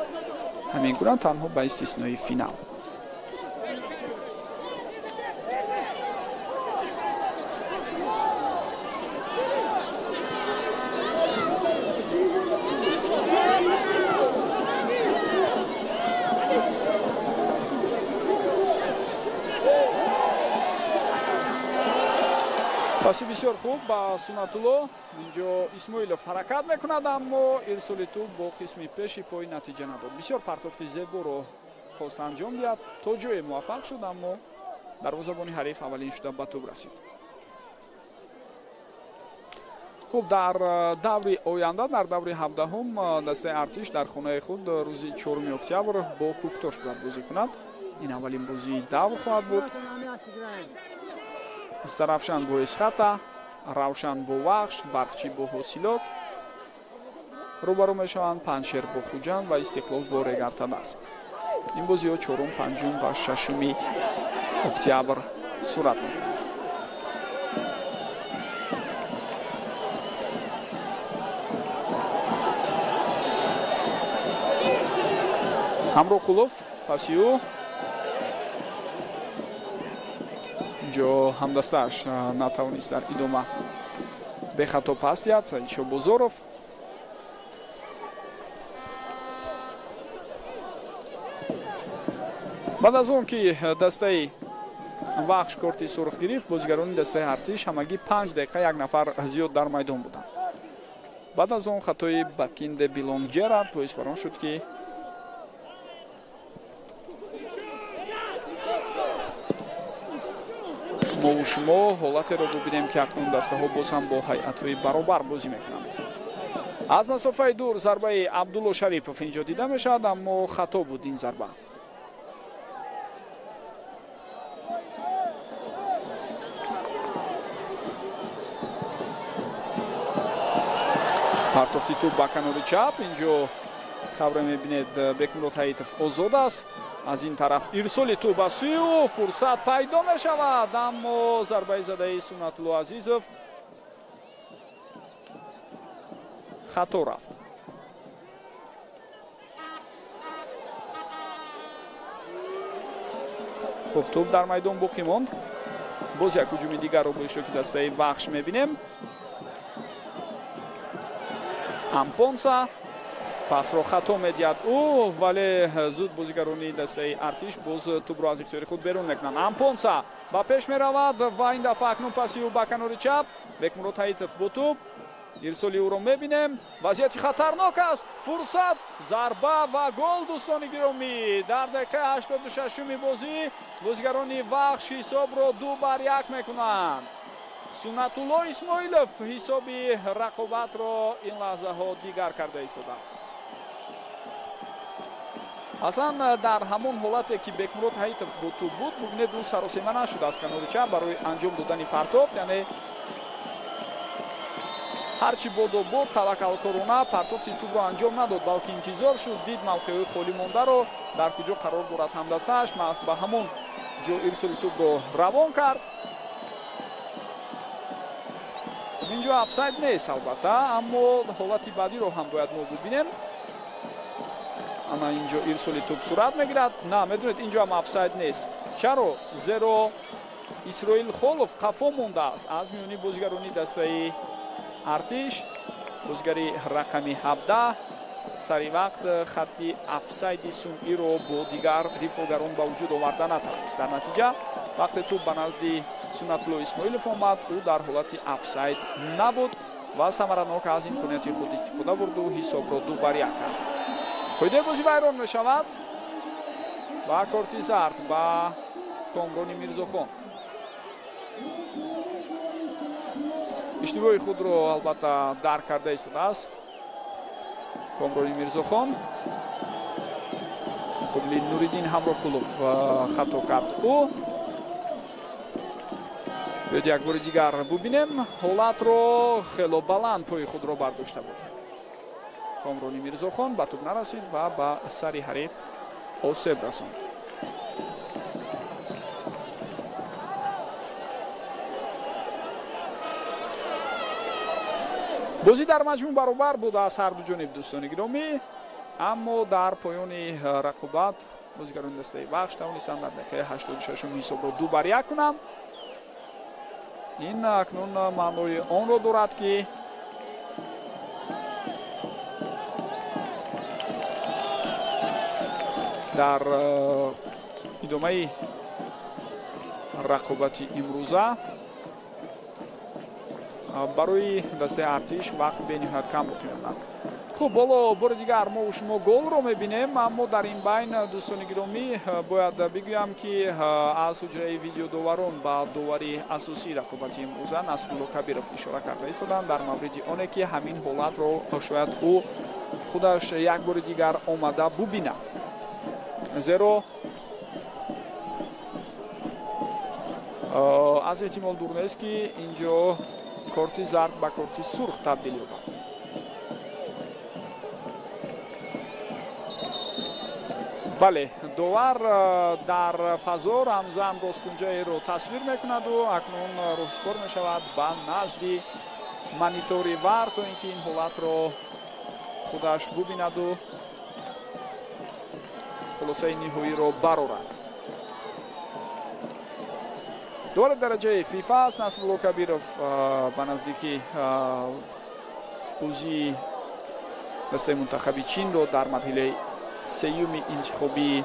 ҳамин гуна, танҳо ба истиснои финал. Паси бисёр хуб ба Сунатулло. Инҷо Исмоилов ҳаракат мекунад, аммо ирсоли тӯб бо қисми пеши пой натиҷа надод. Бисёр партофти зеборо хост анҷом диҳад, то ҷое муваффақ шуд, аммо дарвозабони ҳариф аввалин шуда ба тӯб расид. Хуб, дар даври оянда, дар даври 17-ум, дастаи Артиш дар хонаи худ рӯзи 4 октябр бо Кӯктош бояд бозӣ кунад. Ин аввалин бозии давр хоҳад буд. Истарафшан бо Исхата, Равшан бо Вахш, Барқчӣ бо Ҳосилот рӯбарӯ мешаванд, Панҷшер бо Хуҷанд ва Истиқлол бо Регартадас. Ин бозиҳо 4, 5 ва 6 октябр сурат мегиранд. Ҳамроқулов паси ӯ, инҷо ҳамдастааш натавонист дар идома бехато пас диҳад. Саидшо Бозоров баъд аз он ки дастаи Вахш корти сурх гирифт, бозигарони дастаи Артиш ҳамагӣ 5 дақиқа як нафар зиёд дар майдон буданд. Баъд аз он хатои Бакинде Билонг Ҷерард боис бар он шуд, ки Мову шумо ҳолатеро бубинем, ки акнун дастаҳо боз ҳам бо ҳайатҳои баробар бозӣ мекунанд. Аз масофаи дур зарбаи Абдулло Шарипов инҷо дида мешавад, аммо хато буд ин зарба. Партофти тӯб ба канори чап. Инҷо тавре мебинед, Бекмурод Ҳаитов озод аст. Аз ин тараф ирсоли тӯб ба сӯи ӯ, фурсат пайдо мешавад, аммо зарбаи задаи Суннатулло Азизов хато рафт. Хуб, тӯб дар майдон боқӣ монд. Боз як ҳуҷуми дигарро бо иштироки дастаи Вахш мебинем. Ампонса пасро хато медиҳад ӯ, вале зуд бозигарони дастаи Артиш боз тӯбро аз ихтиёри худ берун мекунанд. Ампонса ба пеш меравад ва ин дафъа акнун паси ӯ ба канори чап. Бекмурод Ҳаитов бо тӯб, ирсоли ӯро мебинем. Вазъияти хатарнок аст, фурсат, зарба ва гол. Дӯстони гиромӣ, дар дақиқаи 86-уми бозӣ бозигарони Вахш ҳисобро 2-1 мекунанд. Суннатулло Исмоилов ҳисоби рақобатро ин лаҳзаҳо дигар карда истодааст. Аслан дар ҳамон ҳолате ки Бекмурод Ҳаитов бо тӯб буд, бубинед, ӯ саросема нашуд аз канори чап барои анҷом додани партофт, яъне ҳарчи бодо буд таваккалкорона партофти тӯбро анҷом надод, балки интизор шуд, дид мавқеъҳои холӣ мондаро, дар куҷо қарор дорад ҳамдастааш, маҳз ба ҳамон ҷо ирсоли тӯбро равон кард. Инҷо офсайд нест албатта, аммо ҳолати баъдиро ҳам бояд мо бубинем. Ана инҷо ирсоли тӯб сурат мегирад. На, медонед, инҷо ҳам офсайд нест. Чаро? Зеро Исроил Холов қафо мондааст аз миёни бозигарони дастаи Артиш. Бозигари рақами 17 сари вақт хатти офсайди сунъиро бо дигар дифоъгарон ба вуҷуд оварда натавонист. Дар натиҷа вақте тӯб ба назди Суннатулло Исмоилов омад, ӯ дар ҳолати офсайд набуд ва самаранок аз имконияти худ истифода бурду ҳисобро 2-1 кард. Қоидаи бозӣ вайрон мешавад ва корти зард ба Комрони Мирзохон. Иштибоҳи худро албатта дарк карда истодааст Комрони Мирзохон. Муқобили Нуриддин Ҳамроқулов хато кард ӯ. Биёед як бори дигар бубинем ҳолатро. Хело баланд пои худро бардошта буд Комрони Мирзохон, ба тӯб нарасид ва ба сари ҳариф осеб расонд. Бозӣ дар маҷмӯъ баробар буд аз ҳарду ҷониб, дӯстони гиромӣ, аммо дар поёни рақобат бозигарони дастаи Вахш тавонистанд дар дақиқаи 86-ум ҳисобро 2-1 кунанд. Ин акнун маънои онро дорад, ки дар идомаи рақобати имрӯза барои дастаи Артиш вақт бениҳоят кам боқӣ мемонад. Хуб, ҳоло бори дигар мо шумо голро мебинем, аммо дар ин байн, дӯстони гиромӣ, бояд бигӯям, ки аз ҳуҷраи видеодоварон ба довари асосии рақобати имрӯза Насрулло Кабиров ишора карда истоданд дар мавриди оне, ки ҳамин ҳолатро шояд ӯ худаш як бори дигар омада бубинад, зеро аз эҳтимол дур нест, ки инҷо корти зард ба корти сурх табдил ёбад. Бале, довар дар фазо рамзан росткунҷаеро тасвир мекунаду акнун ростпор мешавад ба назди монитори вар, то ин ки ин ҳолатро худаш бубинаду хулосаи ниҳоиро барорад. Довари дараҷаи ФИФА аст Насрулло Кабиров. Ба наздикӣ бозии дастаи мунтахаби Чинро дар марҳилаи сеюми интихобии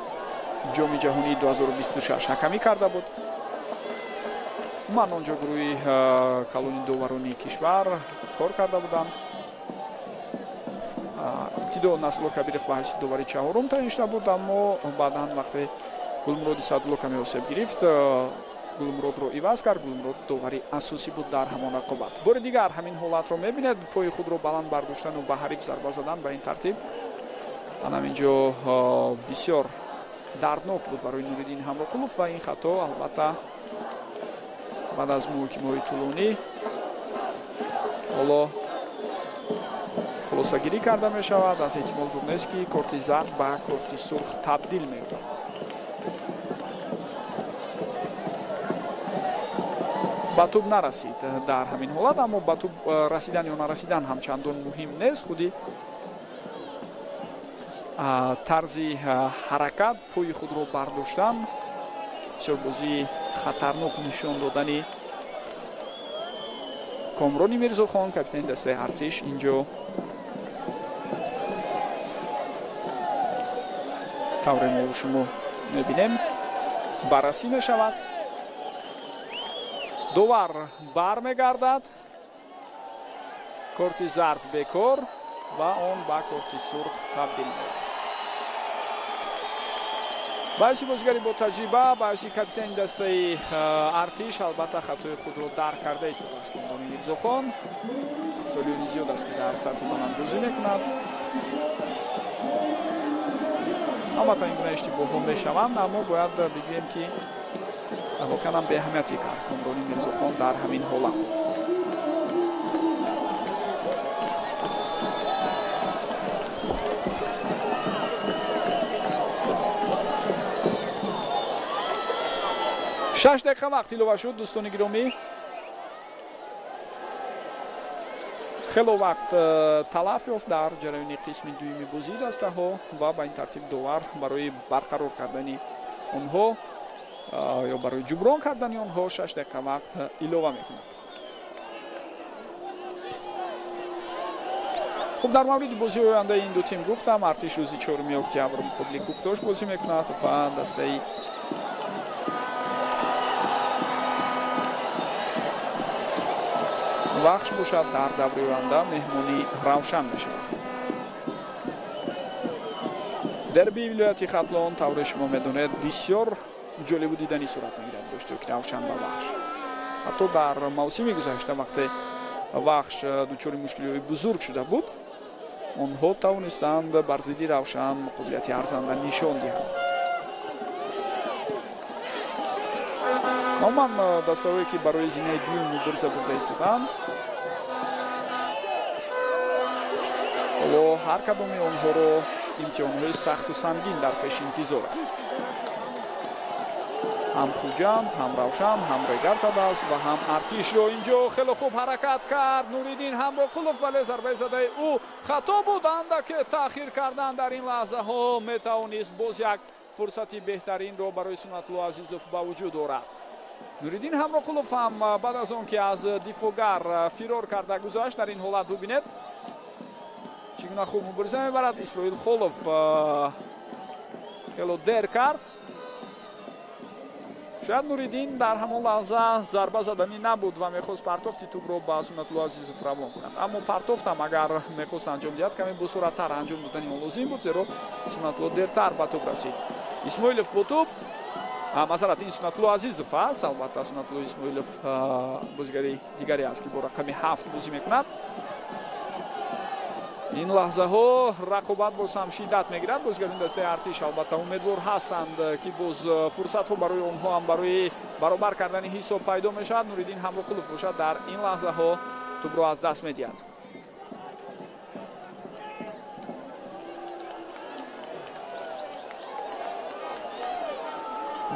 ҷоми ҷаҳонии 2026 ҳакамӣ карда буд. Ман онҷо гурӯҳи калони доварони кишвар кор карда буданд. Ибтидо Насрулло Кабиров ба ҳайси довари чаҳорум таъин шуда буд, аммо баъдан вақте Гулмуроди Саъдулло каме осеб гирифт, Гулмуродро иваз кард. Гулмурод довари асосӣ буд дар ҳамон рақобат. Бори дигар ҳамин ҳолатро мебинед, пои худро баланд бардоштану ба ҳариф зарба задан ба ин тартиб. Анам инҷо бисёр дарднок буд барои Нуриддин Ҳамроқулов ва ин хато албатта баъд аз муҳокимаҳои тӯлонӣ ҳоло хулосагирӣ карда мешавад. Аз эҳтимол дур нест, ки корти зард ба корти сурх табдил меёбад. Ба тӯб нарасид дар ҳамин ҳолат, аммо ба тӯб расидан ё нарасидан ҳам чандон муҳим нест. Худи тарзи ҳаракат, пои худро бардоштан, бисёр бозии хатарнок нишон додани Комрони Мирзохон, капитани дастаи Артиш, инҷо тавре мо шумо мебинем баррасӣ мешавад. Довар бармегардад, корти зард бекор ва он ба корти сурх табдил меёбад. Баъзи бозигари бо таҷриба, баъзи капитани дастаи Артиш албатта хатои худро дарк карда истодааст. Комрони Мирзохон солиёни зиёд аст, ки дар сатҳи баланд бозӣ мекунад. Албатта ин гуна иштибоҳҳо мешаванд, аммо бояд бигӯем, ки воқеан ҳам беаҳамиятӣ кард Комрони Мирзохон дар ҳамин ҳолат. Шаш дақиқа вақт илова шуд, дӯстони гиромӣ. Хело вақт талаф ёфт дар ҷараёни қисми дуюми бозии дастаҳо ва ба ин тартиб довар барои барқарор кардани онҳо ё барои ҷуброн кардани онҳо 6 дақиқа вақт илова мекунад. Хуб, дар мавриди бозии ояндаи ин ду тим гуфтам. Артиш рӯзи 4 октябр муқобили Кӯктош бозӣ мекунад ва дастаи Вахш бошад дар даври оянда меҳмони Равшан мешавад. Дербии вилояти Хатлон, тавре шумо медонед, бисёр ҷолибу диданӣ сурат мегирад бо иштироки Равшан ва Вахш. Ҳатто дар мавсими гузашта, вақте Вахш дучори мушкилиҳои бузург шуда буд, онҳо тавонистанд бар зидди Равшан муқобилияти арзанда нишон диҳанд. Умуман дастаҳое, ки барои зинаи дуюм мубориза бурда истоданд, ҳоло ҳар кадоми онҳоро имтиҳонҳои сахту сангин дар пеш интизор аст. Ҳам Хуҷанд, ҳам Равшан, ҳам Регар ТадАЗ ва ҳам Артишро. Инҷо хеле хуб ҳаракат кард Нуриддин Ҳамроқулов, вале зарбаи задаи ӯ хато буд. Андаке таъхир кардан дар ин лаҳзаҳо метавонист боз як фурсати беҳтаринро барои Суннатулло Азизов ба вуҷуд орад. Нуриддин Ҳамроқулов ҳам баъд аз он ки аз дифоъгар фирор карда гузашт, дар ин ҳолат бубинед чӣ гуна хуб мубориза мебарад. Исроил Холов хело дер кард. Шояд Нуриддин дар ҳамон лаҳза зарба заданӣ набуд ва мехост партофти тӯбро ба Суннатулло Азизов равон кунад, аммо партофтам агар мехост анҷом диҳад, каме босуръаттар анҷом додани он лозим буд, зеро Суннатулло дертар ба тӯб расид. Исмоилов бо тӯб, масалан, ин Суннатулло Азизов аст. Албатта Суннатулло Исмоилов бозигари дигаре аст, ки бо рақами 7 бозӣ мекунад. Ин лаҳзаҳо рақобат боз ҳам шиддат мегирад. Бозигарони дастаи Артиш албатта умедвор ҳастанд, ки боз фурсатҳо барои онҳо ҳам барои баробар кардани ҳисоб пайдо мешавад. Нуриддин Ҳамроқулов бошад дар ин лаҳзаҳо тӯбро аз даст медиҳад.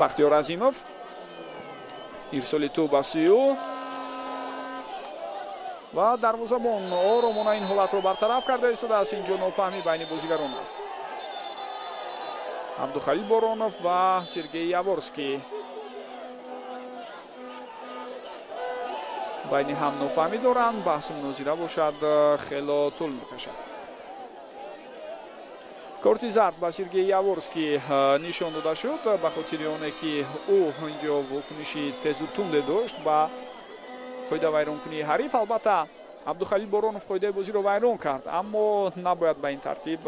Бахтиёр Азимов ирсоли тӯб ба сӯи ӯ ва дарвозабон оромона ин ҳолатро бартараф карда истодааст. Инҷо нофаҳмӣ байни бозигарон аст. Абдухалил Боронов ва Сергей Яворский байни ҳам нофаҳмӣ доранд. Баҳсу мунозира бошад хело тӯл мекашад. Корти зард ба Сергей Яворский нишон дода шуд ба хотири оне, ки ӯ инҷо вокуниши тезу тунде дошт ба қоидавайронкунии ҳариф. Албатта Абдухалил Боронов қоидаи бозиро вайрон кард, аммо набояд ба ин тартиб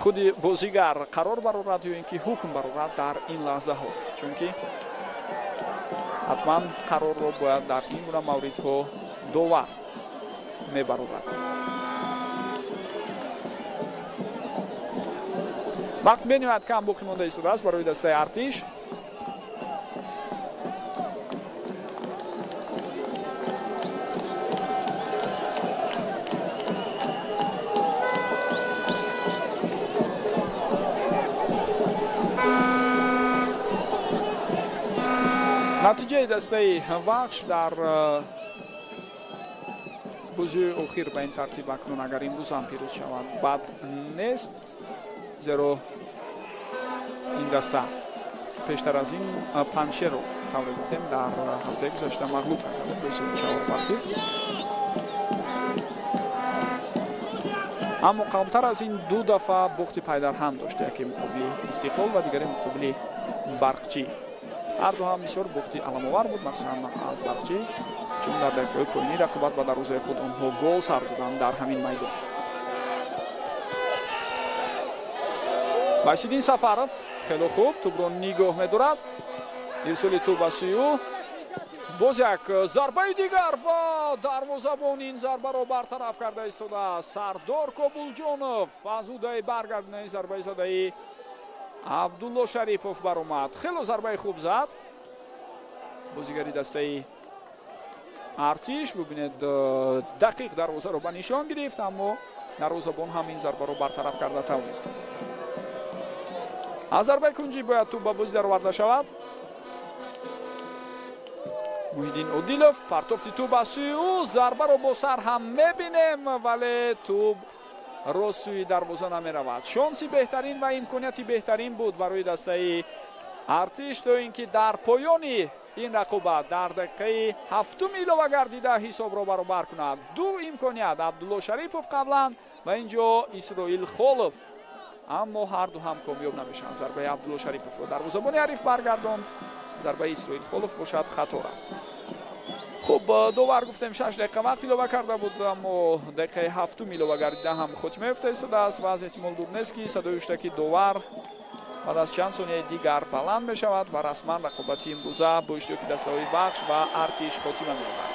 Худи бозигар қарор барорад ё ин ки ҳукм барорад дар ин лаҳзаҳо, чунки ҳатман қарорро бояд дар ин гуна мавридҳо довар мебарорад. Вақт бениҳоят кам боқӣ монда истодааст барои дастаи Артиш. Натиҷаи дастаи Вахш дар бозии охир ба ин тартиб акнун агар имрӯз ҳам пирӯз шаванд, бад нест, зеро ин даста пештар аз ин Панҷшерро, тавре гуфтем, дар ҳафтаи гузашта мағлуб карда буд бо ҳисоби 4-0. Аммо қаблтар аз ин ду дафъа бохти пайдарҳам дошт, яке муқобили Истиқлол ва дигаре муқобили Барқчӣ. Ҳар ду ҳам бисёр бохти аламовар буд, махсусан аз Барқчӣ, чун дар дақиқаҳои поёнии рақобат ба дарвозаи худ онҳо гол сар доданд дар ҳамин майдон. Вайсиддин Сафаров хело хуб тӯбро нигоҳ медорад. Ирсоли тӯб ба сӯи ӯ. Боз як зарбаи дигар ва дарвозабон ин зарбаро бартараф карда истодааст. Сардор Кобулҷонов аз ӯдаи баргардонаи зарбаи задаи Абдулло Шарипов баромад. Хело зарбаи хуб зад бозигари дастаи Артиш. Бубинед, дақиқ дарвозаро ба нишон гирифт, аммо дарвозабон ҳам ин зарбаро бартараф карда тавонист. Аз зарбаи кунҷӣ бояд тӯб ба бозӣ дароварда шавад. Муҳиддин Одилов партофти тӯб аз сӯи ӯ, зарбаро бо сар ҳам мебинем, вале тӯб рост сӯи дарвоза намеравад. Шонси беҳтарин ва имконияти беҳтарин буд барои дастаи Артиш, то ин ки дар поёни ин рақобат дар дақиқаи ҳафтум илова гардида ҳисобро баробар кунад. Ду имконият Абдулло Шарипов қаблан ва ин ҷо Исроил Холов, аммо ҳар ду ҳам комёб намешаванд. Зарбаи Абдулло Шариповро дарвозабони ҳариф баргардонд, зарбаи Исроил Холов бошад хато рафт. Хуб, довар гуфтем 6 дақиқа вақт илова карда буд, аммо дақиқаи ҳафтум илова гардида ҳам хотима ёфта истодааст ва аз эҳтимол дур нест, ки садои ҳуштаки довар баъд аз чанд сонияи дигар баланд мешавад ва расман рақобати имрӯза бо иштироки дастаҳои Вахш ва Артиш хотима меёбад.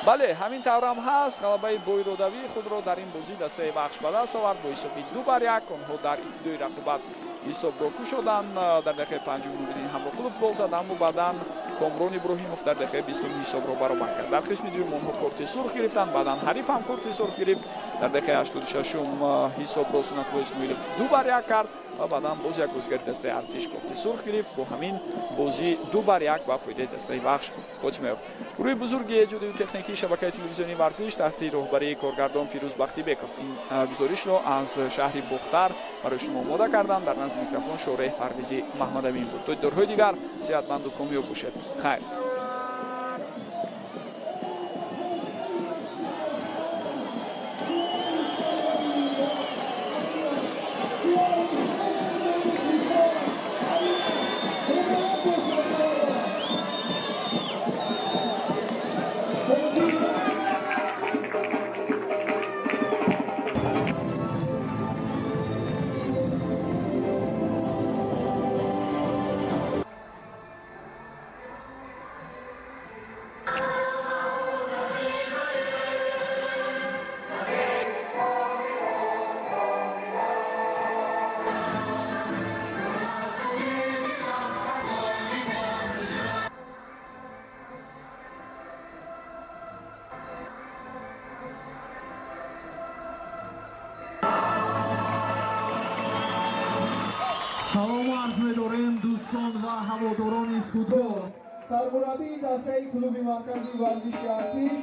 Бале, ҳамин таврам ҳаст. Ғалабаи боиродавии худро дар ин бозӣ дастаи Вахш ба даст овард бо ҳисоби 2-1. Онҳо дар ибтидои рақобат ҳисобро кушоданд. Дар дақиқаи панҷум Нуриддин Ҳамроқулов гол зад, аммо баъдан Комрон Иброҳимов дар дақиқаи бистум ҳисобро баробар кард. Дар қисми дуюм онҳо корти сурх гирифтанд, баъдан ҳариф ҳам корти сурх гирифт. Дар дақиқаи 86-ум ҳисобро Сунатулло Исмоилов 2-1 кард ва баъдан боз як бозигари дастаи Артиш корти сурх гирифт. Бо ҳамин бозӣ 2-1 ба фоидаи дастаи Вахш хотима ёфт. Гурӯҳи бузурги эҷодию техникии шабакаи телевизионии Варзиш таҳти роҳбарии коргардон Фирӯз Бахтибеков ин гузоришро аз шаҳри Бохтар барои шумо омода карданд. Дар назди микрофон Шореҳ Парвизи Маҳмадамин буд. То дидорҳои дигар сеҳатманду комёб бошед. Хайр. Салому арз медорем дӯстон ва ҳаводорони футбол. Сармураббии дастаи клуби марказии варзиши Артиш.